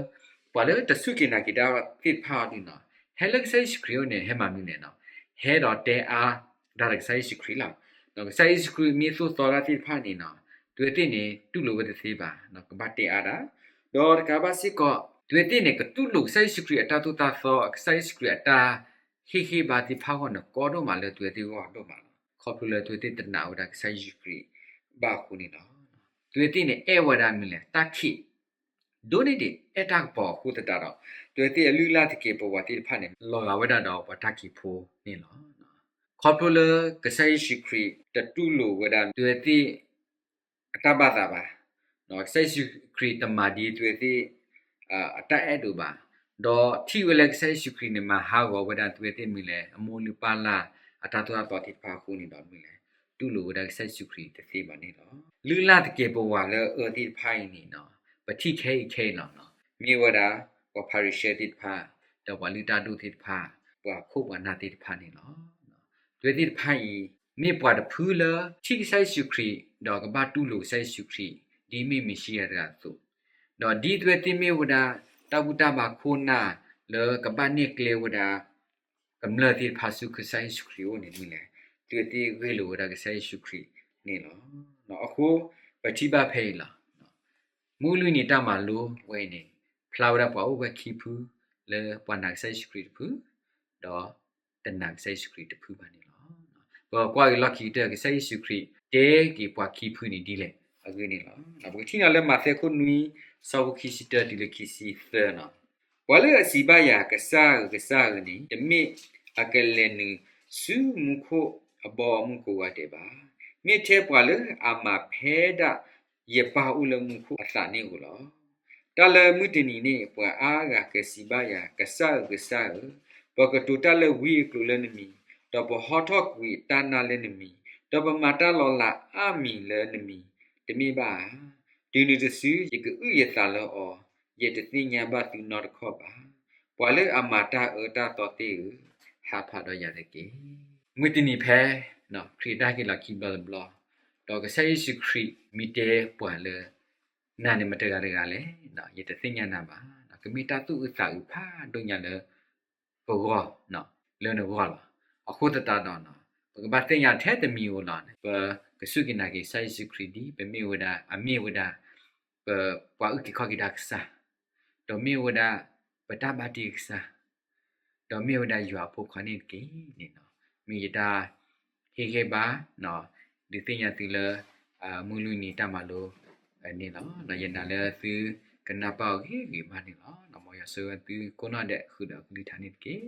ပှၤလၢတစူၢ်က့ၤနာ်က့ၤတၢ်သ့ၣ်တဖၣ်အီၤဒ်န့ၣ်, ဟဲလၢကစၢ်ယ့ၣ်ၡူးခရံာ်အအိၣ်န့ၣ် ဟဲမၤမနုၤလဲၣ်န့ၣ်, ဟဲဒီးတဲအါဒၣ်ဒီးကစၢ်ယ့ၣ်ၡူးခရံာ်လီၤ. ကစၢ်ယ့ၣ်ၡူးခရံာ်မ့ၢ်သိၣ်သီတၢ်သ့ၣ်တဖၣ်န့ၣ်, အဝဲသ့ၣ်န့ၣ် တူၢ်လိာ်ဝဲတသ့ဘၣ်, ကဘၣ်တဲအါဒၣ်, ဒီးတကးဘၣ်စ့ၢ်ကီး အဝဲသ့ၣ်န့ၣ် ကတူၢ်လိာ်ကစၢ်ယ့ၣ်ၡူးခရံာ်အတၢ်သိၣ်တၢ်သီ, ကစၢ်ယ့ၣ်ၡူးခရံာ်အတၢ်ဟ့ၣ်ဂံၢ်ဟ့ၣ်ဘါသ့ၣ်တဖၣ်အဂီၢ်န့ၣ် ကီဒိၣ်မးလၢအဝဲသ့ၣ်အဂီၢ်ဒိၣ်မးလီၤ. ခီဖျိလၢအဝဲသ့ၣ်တနာ်ဝဲဒၣ်ကစၢ်ယ့ၣ်ၡူးခရံာ်ဘၣ်အဃိန့ၣ်လီၤ. အဝဲသ့ၣ်န့ၣ် အဲၣ်ဝဲဒၣ်မနုၤလဲၣ်, တၢ်ခံး, ဒိၣ်န့ၢ်ဒံးအဲၣ်တၢ်ကပီၤအဃိသတးဒီး, အဝဲသ့ၣ်အလုၢ်အလၢ်သကဲးပဝးသ့ၣ်တဖၣ်န့ၣ် လီၤဂာ်ဝဲဒၣ်ဒီးပှၤတၢ်ခံးဖိန့ၣ်လီၤ. ခီဖျိလၢကစၢ်ယ့ၣ်ၡူးခရံာ်တတူၢ်လိာ်ဝဲဒၣ်အဝဲသ့ၣ် အတၢ်ဘၣ်သးဘၣ်, ကစၢ်ယ့ၣ်ၡူးခရံာ်တမၤဒ်အဝဲသ့ၣ် အတၢ်အဲၣ်ဒိးဘၣ်, ဒီးထံၣ်ဝဲလၢကစၢ်ယ့ၣ်ၡူးခရံာ်န့ၣ် မၤဟးဂီၤဝဲဒၣ်အဝဲသ့ၣ်မနုၤလဲၣ်, အမိၢ်လုၢ်ပၢ်လၢ်အတၢ်သိၣ်တၢ်သီသ့ၣ်တဖၣ်အဃိန့ၣ်ဒီးမနုၤလဲၣ်, တူၢ်လိာ်ဝဲဒၣ်ကစၢ်ယ့ၣ်ၡူးခရံာ်တသ့ဘၣ်န့ၣ်လီၤ. လုၢ်လၢ်သကဲးပဝးလၢအအၢသ့ၣ်တဖၣ်အံၤန့ၣ်, ပထံၣ်ခဲအံၤခဲအံၤလီၤ, မ့ၢ်ဝဲဒၣ် ပှၤဖၤရံၤၡဲသ့ၣ်တဖၣ်, ဒီးပှၤလုၢ်တၢ်ဒိၣ်သ့ၣ်တဖၣ်, ပှၤခိၣ်ပှၤနၢ်သ့ၣ်တဖၣ်န့ၣ်လီၤ. အဝဲသ့ၣ်တဖၣ်အံၤ မ့ၢ်ပှၤတဖုလၢထံၣ်ကစၢ်ယ့ၣ်ၡူးခရံာ်, ဒီးကဘၣ်တူၢ်လိာ်ကစၢ်ယ့ၣ်ၡူးခရံာ် ဒ်မ့ၢ်မ့ၣ်ၡံအၤတဂၤအသိး, ဒီးဒ်အဝဲသ့ၣ်မ့ၢ်ဝဲဒၣ် တၢ်ဘူၣ်တၢ်ဘါခိၣ်နၢ်လၢကဘၣ်နဲၣ်ကျဲဝဲဒၣ် ကမျၢၢ်သ့ၣ်တဖၣ်ဆူကစၢ်ယ့ၣ်ၡူးခရံာ်အအိၣ်န့ၣ်မနုၤလဲၣ်, အဝဲသ့ၣ်ဂ့ၢ်လိာ်ဝဲဒၣ်ကစၢ်ယ့ၣ်ၡူးခရံာ်န့ၣ်လီၤ. အဃိ ပထံၣ်ဘၣ်ဖဲအံၤလီၤ. မုၢ်လွံၢ်နံၤတၢ်မၤလိဝဲအံၤန့ၣ် ဖျါဝဲဒၣ်ပှၤအိၣ်ဝဲခံဖု, လၢပှၤနာ်ကစၢ်ယ့ၣ်ၡူးခရံာ်တဖု, ဒီးတနာ်ကစၢ်ယ့ၣ်ၡူးခရံာ်တဖုဘၣ်န့ၣ်လီၤ. ပကွၢ်က့ၤလီၢ်ခံကတၢၢ် ကစၢ်ယ့ၣ်ၡူးခရံာ်တဲက့ၤပှၤခံဖုန့ၣ်ဒ်လဲၣ်အဂ့ၢ်န့ၣ်လီၤ. ပကထံၣ်န့ၢ်လၢမးသဲခိၣ်နွံ ဆၢဖိခံဆံတၢတုၤလၢခံဆံသၢန့ၣ်, ပှၤလၢအစံးဘၣ်ယၤ ကစၢ်ဧၢ, ကစၢ်ဧၢန့ၣ် တမ့ၢ်အကလဲၤနုာ်ဆူမူခိၣ်အဘီအမုၢ်ကိးဂၤဒဲးဘၣ်, မ့ၢ်ထဲပှၤလၢအမၤဖဲဒၣ်ယပၢ်အိၣ်လၢမူခိၣ်အသးန့ၣ်ဧိၤလီၤ. တၢ်လၢမုၢ်တနံၤန့ၣ် ပှၤအါဂၤကစံးဘၣ်ယၤ, ကစၢ်ဧၢ, ကစၢ်ဧၢ, ပကတိၤတၢ်လၢဝံအကျိၤလၢနမံၤ, ဒီးပဟီထီၣ်ကွံာ်တၢ်နါလၢနမံၤ, ဒီးပမၤတၢ်လီၤလးအါမံၤလၢနမံၤ, တမ့ၢ်ဘၣ်ဧါ. တုၤနုၤတစု ယကအုၣ်ယသးလၢအီၤ, ယတသ့ၣ်ညါဘၣ်သုနီတခီၣ်ဘၣ်. ပှၤလၢအမၤတၢ်အၢတၢ်သီသ့ၣ်ဧၢ, ဟးဖးဒီးယၤတက့ၢ်. မုၢ်တနံၤဖဲ ခရံာ်တၢ်ဟ့ၣ်လီၤခံဘျီတဘျီ, ဒီးကစၢ်ယ့ၣ်ၡူးခရံာ်မ့ၢ်တဲပှၤလၢ နၤန့ၣ်မတဂၤတဂၤလဲၣ်, ယတသ့ၣ်ညါနၤဘၣ်, ကမ့ၢ်တၢ်သူၣ်အုးသးအုးဖးဒိၣ်ညါလၢ ပဂီၢ်, လၢနဂီၢ်လီၤ. အဃိသတးဒီး ပကဘၣ်သ့ၣ်ညါထဲတမံၤဧိၤလီၤ. ပကစူၢ်က့ၤနာ်က့ၤကစၢ်ယ့ၣ်ၡူးခရံာ်ဒ် ပမ့ၢ်ဝဲဒၣ်, အမ့ၢ်ဝဲဒၣ် ပပှၤအုၣ်က့ၤခီၣ်က့ၤတၢ်ကစၢ်, ဒီးမ့ၢ်ဝဲဒၣ် ပတၢ်ဘၣ်တ့ကစၢ်, ဒီးမ့ၢ်ဝဲဒၣ်ယွၤအဖိခွါန့ၣ်တက့ၢ်န့ၣ်လီၤ. မ့ၢ်ယတၢ်ဟ့ၣ်ဂံၢ်ဘါ ဒုးသ့ၣ်ညါသုလၢ မုၢ်လွံၢ်နံၤတၢ်မၤလိန့ၣ်လီၤ. ယနာ်လၢသုကနၢ်ပၢၢ်အီၤဂ့ၤဂ့ၤဘၣ်န့ၣ်လီၤ. မ်ယွၤဆိၣ်ဂ့ၤသုကိးနီၢ်ဒဲး ဃုာ်ဒီးအကလုၢ်ကထါန့ၣ်တက့ၢ်.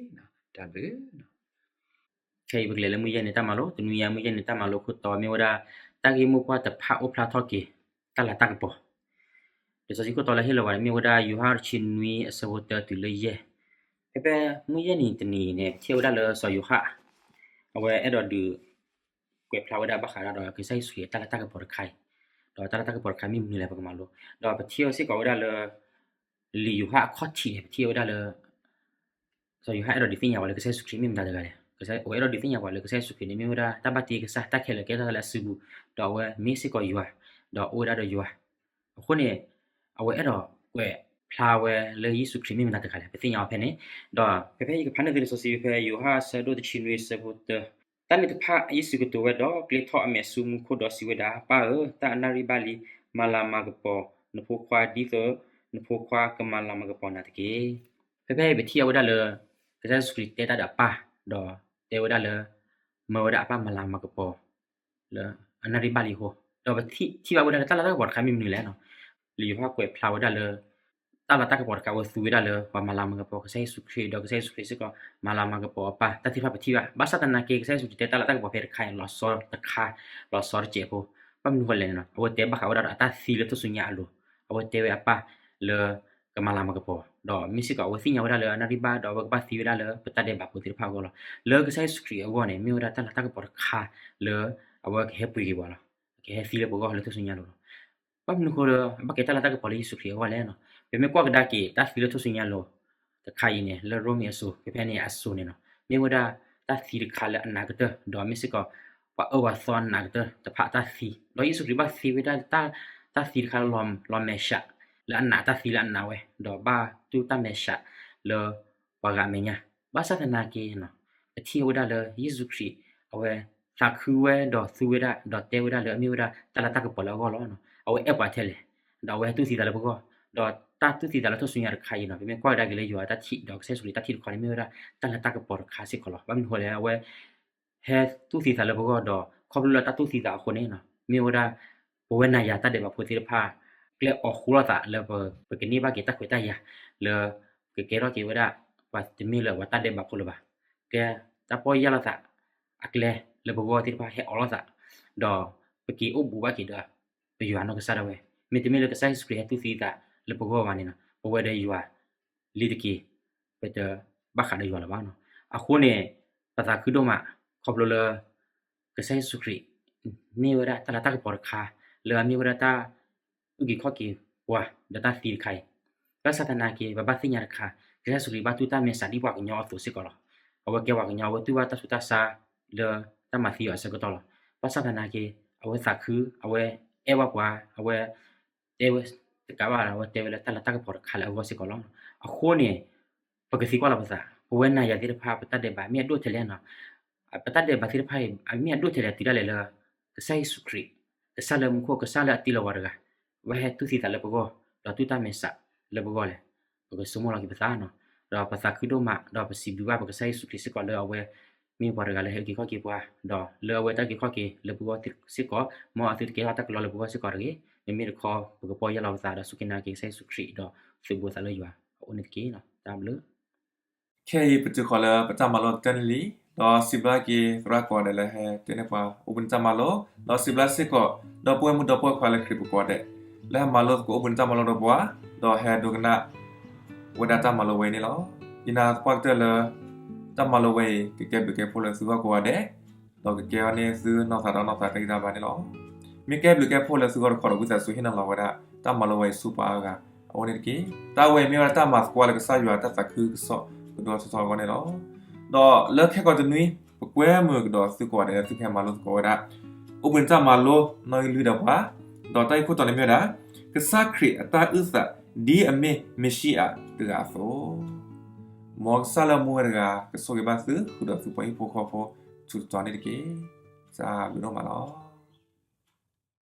တၢ်ဘျုး ခဲအံၤပကလဲၤလၢမုၢ်ယဲၢ်နံၤတၢ်မၤလိ, တနွံညါမုၢ်ယဲၢ်နံၤတၢ်မၤလိခိၣ်တီမ့ၢ်ဝဲဒၣ် တၢ်ဂ့ၢ်မိၢ်ပှၢ်တဖၣ်အိၣ်ဖျါထီၣ်က့ၤ တၢ်လၤတၢ်ကပီၤ. လံာ်စီဆှံခိၣ်တီလၢဟ့ၣ်လီၤဝဲန့ၣ် မ့ၢ်ဝဲဒၣ်ယိၤဟၣ်တဆံနွံအဆၢဖိတၢတုၤလၢယဲၢ်. ဖဲဖဲမုၢ်ယဲၢ်နံၤတနံၤအံၤန့ၣ် ပထံၣ်ဝဲဒၣ်လၢစီၤယိၤဟၣ် အဝဲအဲၣ်ဒိးဒုး ကွဲးဖျါဝဲဒၣ်ဘၣ်ဃးဒီးကစၢ်ယ့ၣ်ၡူးခရံာ်အတၢ်လၤတၢ်ကပီၤတခါအံၤ, ဒီးတၢ်လၤတၢ်ကပီၤတခါမ့ၢ်မနုၤလဲၣ် ပကမၤလိ, ဒီးပထံၣ်ဝဲစ့ၢ်ကီးဝဲဒၣ်လၢ လံာ်ယိၤဟၣ်အခီၣ်ထံးန့ၣ် ပထံၣ်ဝဲဒၣ်လၢ စီၤယိၤဟၣ်အဲၣ်ဒိးဒုးသ့ၣ်ညါပှၤလၢကစၢ်ယ့ၣ်ၡူးခရံာ်မ့ၢ်မတၤတဂၤလဲၣ်, အဝဲအဲၣ်ဒိးဒုးသ့ၣ်ညါပှၤလၢကစၢ်ယ့ၣ်ၡူးခရံာ်န့ၣ် မ့ၢ်ဝဲဒၣ်တၢ်ဘၣ်တ့ကစၢ် တၢ်ခဲလၢာ်ကဲထီၣ်သးလၢအစုပူၤ, ဒီးအဝဲမ့ၢ်စ့ၢ်ကီးယွၤ, ဒီးအိၣ်ဝဲဒၣ်ဒီးယွၤ. အဃိန့ၣ် အဝဲအဲၣ်ဒိးကွဲးဖျါဝဲလၢယ့ၣ်ၡူးခရံာ်မ့ၢ်မတၤတဂၤလဲၣ် ပသ့ၣ်ညါအီၤဖဲန့ၣ်, ဒီးဖဲဖဲယကဖးန့ၢ်သုလံာ်စီဆှံဖဲယိၤဟၣ်အဆၢဒိၣ်တဆံနွံအဆၢဖိတၢ တၢ်န့ၣ်တဖၣ်ယ့ၣ်ၡူးကတိၤဝဲဒီး ကျဲထီၣ်အမဲာ်ဆူမူခိၣ်ဒီးစံးဝဲဒၣ်, ပၢ်ဧၢ, တၢ်အနၣ်ရံၣ်ဘၣ်လံ, မၤလၤမၤကပီၤနဖိခွါဒ်သိးနဖိခွါကမၤလၤမၤကပီၤနၤတက့ၢ်. ဖဲဖဲအံၤပထံၣ်အီၤဝဲဒၣ်လၢ ကစၢ်ယ့ၣ်ၡူးခရံာ်တဲတၢ်ဒီးအပၢ်, ဒီးတဲဝဲဒၣ်လၢ မၢဝဲဒၣ်အပၢ်မၤလၤမၤကပီၤ လၢအနၣ်ရံၣ်ဘၣ်လံအဃိ, ဒီးပထံၣ်ဘၣ်ဝဲဒၣ်လၢတၢ်လၤတၢ်ကပီၤတခါမ့ၢ်မနုၤလဲၣ်. လံာ်ယိၤဟၣ်ကွဲးဖျါဝဲဒၣ်လၢ တၢ်လၤတၢ်ကပီၤတခါ အဝဲသူဝဲဒၣ်လၢပှၤမၤလၤမၤကပီၤကစၢ်ယ့ၣ်ၡူးခရံာ် ဒီးကစၢ်ယ့ၣ်ၡူးခရံာ်စ့ၢ်ကီး မၤလၤမၤကပီၤအပၢ် တၢ်သ့ၣ်တဖၣ်ပထံၣ်ဘၣ်. ဘၣ်ဆၣ်သနာ်က့ ကစၢ်ယ့ၣ်ၡူးခရံာ်တဲတၢ်လၤတၢ်ကပီၤဖဲတခါအံၤ လီၤဆီတခါ, လီၤဆီတစဲးဖိ, ဘၣ်မနုၤဃိလဲၣ်န့ၣ် အဝဲတဲဘၣ်ဃးဝဲဒၣ်ဒီးအတၢ်သံလၢထူၣ်စုညါအလိၤ, အဝဲတဲဝဲအပၢ်လၢ ကမၤလၤမၤကပီၤ, ဒီးမ့ၢ်စ့ၢ်ကီးအဝဲသ့ၣ်ညါဝဲဒၣ်လၢအနၣ်ရံၣ်ဘၣ် ဒီးအဝဲကဘၣ်သံဝဲဒၣ်လၢပတၢ်ဒဲးဘးဖိသ့ၣ်တဖၣ်အဂီၢ်လီၤ. လၢကစၢ်ယ့ၣ်ၡူးခရံာ်အဂီၢ်န့ၣ် မ့ၢ်ဝဲဒၣ်တၢ်လၤတၢ်ကပီၤတခါလၢ အဝဲကဟဲပှ့ၤက့ၤပှၤလီၤ. ကဟဲသံလၢပဂီၢ်လၢထူၣ်စုညါလိၤလီၤ. ဘၣ်မနုၤဃိလၢ အဘၣ်ကဲတၢ်လၤတၢ်ကပီၤလၢယ့ၣ်ၡူးခရံာ်အဂီၢ်လဲၣ်. ပမ့ၢ်ကွၢ်ကဒါက့ၤတၢ်သံလၢထူၣ်စုညါလိၤတခါအံၤန့ၣ် လၢရိမ့ၤအစိၤ ဖဲဖဲန့ၣ်အစိၤန့ၣ်လီၤ. မ့ၢ်ဝဲဒၣ်တၢ်သံတခါလၢအနးကတၢၢ် ဒီးမ့ၢ်စ့ၢ်ကီး ပှၤအၢပှၤသီနးကတၢၢ်တဖၣ်အတၢ်သံ, ဒီးယ့ၣ်ၡူးခရံာ်ဘၣ်သံဝဲဒၣ် တၢ်သံတခါလၢလီၤမဲာ်ဆှး လၢအနး တၢ်သံလၢအနးဝဲ, ဒီးဘၣ်တူၢ်တၢ်မဲာ်ဆှးလၢပှၤဂၤအမဲာ်ညါ. ဘၣ်ဆၣ်သနာ်က့ ပထံၣ်ဝဲဒၣ်လၢယ့ၣ်ၡူးခရံာ် အဝဲသးခုဝဲဒီးသူဝဲဒၣ် ဒီးတဲဝဲဒၣ်လၢအမ့ၢ်ဝဲဒၣ်တၢ်လၤတၢ်ကပီၤလၢအဂီၢ်လီၤ. အဝဲအဲၣ်ပှၤထဲလဲၣ်, ဒီးအဝဲဟဲတူၢ်သံသးလၢပဂီၢ်, ဒီးတၢ်တူၢ်သံသးလၢထူၣ်စုညါတခါအံၤန့ၣ် ပမ့ၢ်ကွၢ်ကဒါက့ၤလၢယွၤတၢ်ထံၣ် ဒီးကစၢ်ယ့ၣ်ၡူးခရံာ်တၢ်ထံၣ်တခီန့ၣ် မ့ၢ်ဝဲဒၣ်တၢ်လၤတၢ်ကပီၤတခါစ့ၢ်ကီးလီၤ. ဘၣ်မနုၤဃိလဲၣ် အဝဲ ဟဲတူၢ်သံသးလၢပဂီၢ်ဒီး ခီဖျိလၢတၢ်တူၢ်သံသးအဃိန့ၣ် မ့ၢ်ဝဲဒၣ် ပဝဲနၤယၤတၢ်ဒဲးဘးဖိသ့ၣ်တဖၣ် ကျဲအိးဃူလိာ်သးလၢပကန့ၢ်ဘၣ်က့ၤတၢ်ခွဲးတၢ်ယာ်လၢ ကကဲထီၣ်က့ၤဝဲဒၣ် ပှၤတမ့ၢ်လၢပှၤတၢ်ဒဲးဘးဖိလၢၤဘၣ်. ကျဲတၢ်ပီၢ်ယၢ်လိာ်သးအကျဲလၢပဂီၢ်သ့ၣ်တဖၣ်ဟဲအိးလိာ်သး ဒီးပက့ၤအိၣ်ဘူးဘၣ်က့ၤဒီး ပယွၤနီၢ်ကစၢ်ဒၣ်ဝဲ. မ့တမ့ၢ်လၢကစၢ်ယ့ၣ်ၡူးခရံာ်ဟဲတူၢ်သံသးလၢပဂီၢ်ဘၣ်န့ၣ် ပဝဲဒီးယွၤ လ့ၤတက့ၤ ပတဘၣ်ဃးဒီးယွၤလၢၤဘၣ်. အဃိန့ၣ် ပသးခုဒိၣ်မး ခီဖျိလၢ ကစၢ်ယ့ၣ်ၡူးခရံာ် န့ၢ်ဝဲဒၣ်တၢ်လၤတၢ်ကပီၤတခါ လၢအမ့ၢ်ဝဲဒၣ်တၢ်အုၣ်က့ၤခီၣ်က့ၤပှၤဒီးတၢ်သံတခါအံၤ, ဘၣ်ဆၣ်သနာ်က့ ပဘၣ်သ့ၣ်ညါတခါ ကစၢ်ယ့ၣ်ၡူးခရံာ်ဘၣ်တူၢ်တၢ်မဲာ်ဆှးဒ်ပှၤကညီအသိးစ့ၢ်ကီးလီၤ. အဝဲကဲပှၤကညီ အဝဲတူၢ်ဘၣ်တၢ်ဆူးတၢ်ဆါလၢတၢ်မၤသံအီၤအဆၢကတီၢ်လီၤ. ဘၣ်ဆၣ်သနာ်က့ အဝဲသးခု အဝဲအဲၣ်ဘၣ်ပှၤ အဝဲ တဲဝဲတကးဘၣ် အဝဲတဲဝဲလၢတၢ်လၤတၢ်ကပီၤတခါလၢအဂီၢ်စ့ၢ်ကီးလီၤ. အဃိန့ၣ် ပကသံကွၢ်လီၤပသး ပဝဲနၤယၤသ့ၣ်တဖၣ် ပတၢ်ဒဲးဘးမ့ၢ်အဒိၣ်ထဲလဲၣ်န့ၣ်, ပတၢ်ဒဲးဘးသ့ၣ်တဖၣ်အံၤ အမ့ၢ်အဒိၣ်ထဲလဲၣ်တုၤဒၣ်လဲာ်လၢ ကစၢ်ယ့ၣ်ၡူးခရံာ် ကစၢ်လၢမူခိၣ် ကစၢ်လၢအတ့လီၤပှၤတဂၤ ဝဲဟဲတူၢ်သံသးလၢပဂီၢ် ဒီးတူၢ်တၢ်မဲာ်ဆှးလၢပဂီၢ်လဲၣ်. ပကဆိကမိၣ်လီၤက့ၤပသးန့ၣ်, ဒီးပသးခုဒိၣ်မး ဒီးပစံးဘျုးဘၣ်ပကစၢ်ယ့ၣ်ၡူးခရံာ်စ့ၢ်ကီးလၢအဝဲ မ့ၢ်ပှၤတဂၤလၢဟဲအုၣ်က့ၤခီၣ်က့ၤပှၤ, ဒီးလၢအဝဲတၢ်အုၣ်က့ၤခီၣ်က့ၤလၢပဂီၢ်စ့ၢ်ကီး, မ်အသုတကဲထီၣ်တၢ်ကလီလၢပဂီၢ်စ့ၢ်ကီးတဂ့ၤ. မ့မ့ၢ်တခီ ပကပီၢ်ယၢ်လီၤပသးဒီးစူၢ်က့ၤနာ်က့ၤကစၢ်ယ့ၣ်ၡူးခရံာ် ဒီးသုးဘူးသးလၢယွၤအအိၣ်န့ၣ်တက့ၢ်. တၢ်ဘျုး ခဲအံၤပတုၤဃီၤလၢပတၢ်မၤလိတၢ်န့ၣ်လံ, ဒီးစံးဘျုးက့ၤသရၣ်ကိးဂၤဒဲးလၢဟဲတဲန့ၢ်ပှၤအိၣ်ဘှံးနံၤတၢ်မၤလိ, ဒီးစံးဘျုးစ့ၢ်ကီး ဒီပုၢ်ဝဲၢ်မုၣ်ဒီပုၢ်ဝဲၢ်ခွါလၢခရံာ်ပူၤကိးဂၤဒဲး လၢဟဲမၤလိသကိးအိၣ်ဘှံးနံၤတၢ်မၤလိဒီးပှၤ, ဒီးဟဲဒိကနၣ်ဝဲဒၣ်တၢ်မၤလိဝဲအံၤန့ၣ်လီၤ. ယနာ်သပှၢ်ကတၢၢ်လၢ တၢ်မၤလိဝဲအံၤ ကကဲဘျုးကဲဖှိၣ်လၢသုဂီၢ်ကိးဂၤဒဲး, ဒီးကကဲထီၣ်န့ၢ်သုနီၢ်သးဒီးနီၢ်သးတဂံၢ်တဘါန့ၣ်လီၤ. မ့ၢ်ကဲဘျုးကဲဖှိၣ်လၢသုဂီၢ်တခီဒီး ဝံသးစူၤဟ့ၣ်နီၤလီၤဝဲဒၣ် တၢ်မၤလိဝဲအံၤဆူပှၤအါဂၤအအိၣ်န့ၣ်တက့ၢ်. တၢ်ဝဲအံၤမ့ၢ်ဝဲဒၣ်တၢ်မၤသကိးလၢကစၢ်ယွၤတၢ်သးခုကစီၣ်ကဒိၣ်ထီၣ်ထီထီၣ်အဂီၢ်န့ၣ်လီၤ. ဒီးလၢခဲကိာ်တနွံ ပကွဲမုာ်ကဒီးသုကိးဂၤဒဲးလၢသုကဟဲမၤလိသကိးဝဲဒၣ် အိၣ်ဘှံးနံၤတၢ်မၤလိနီၣ်ဂံၢ်လွံၢ်ဒီးပှၤ, ဒီးတၢ်ဂ့ၢ်ခိၣ်တီန့ၣ်မ့ၢ်ဝဲဒၣ် ကစၢ်ခရံာ်အတၢ်အုၣ်သးဒ်အမ့ၢ်မ့ၣ်ၡံအၤတဂၤအသိး. မ်ကစၢ်လၢမူဝဲတဂၤ ကဆိၣ်ဂ့ၤဘၣ်သု ဃုာ်ဒီးသုပှၤဟံၣ်ဖိဃီဖိ ဆူၣ်တတီၤန့ၣ်တက့ၢ်. တၢ်ဘျုးဒိၣ်မးလီၤ.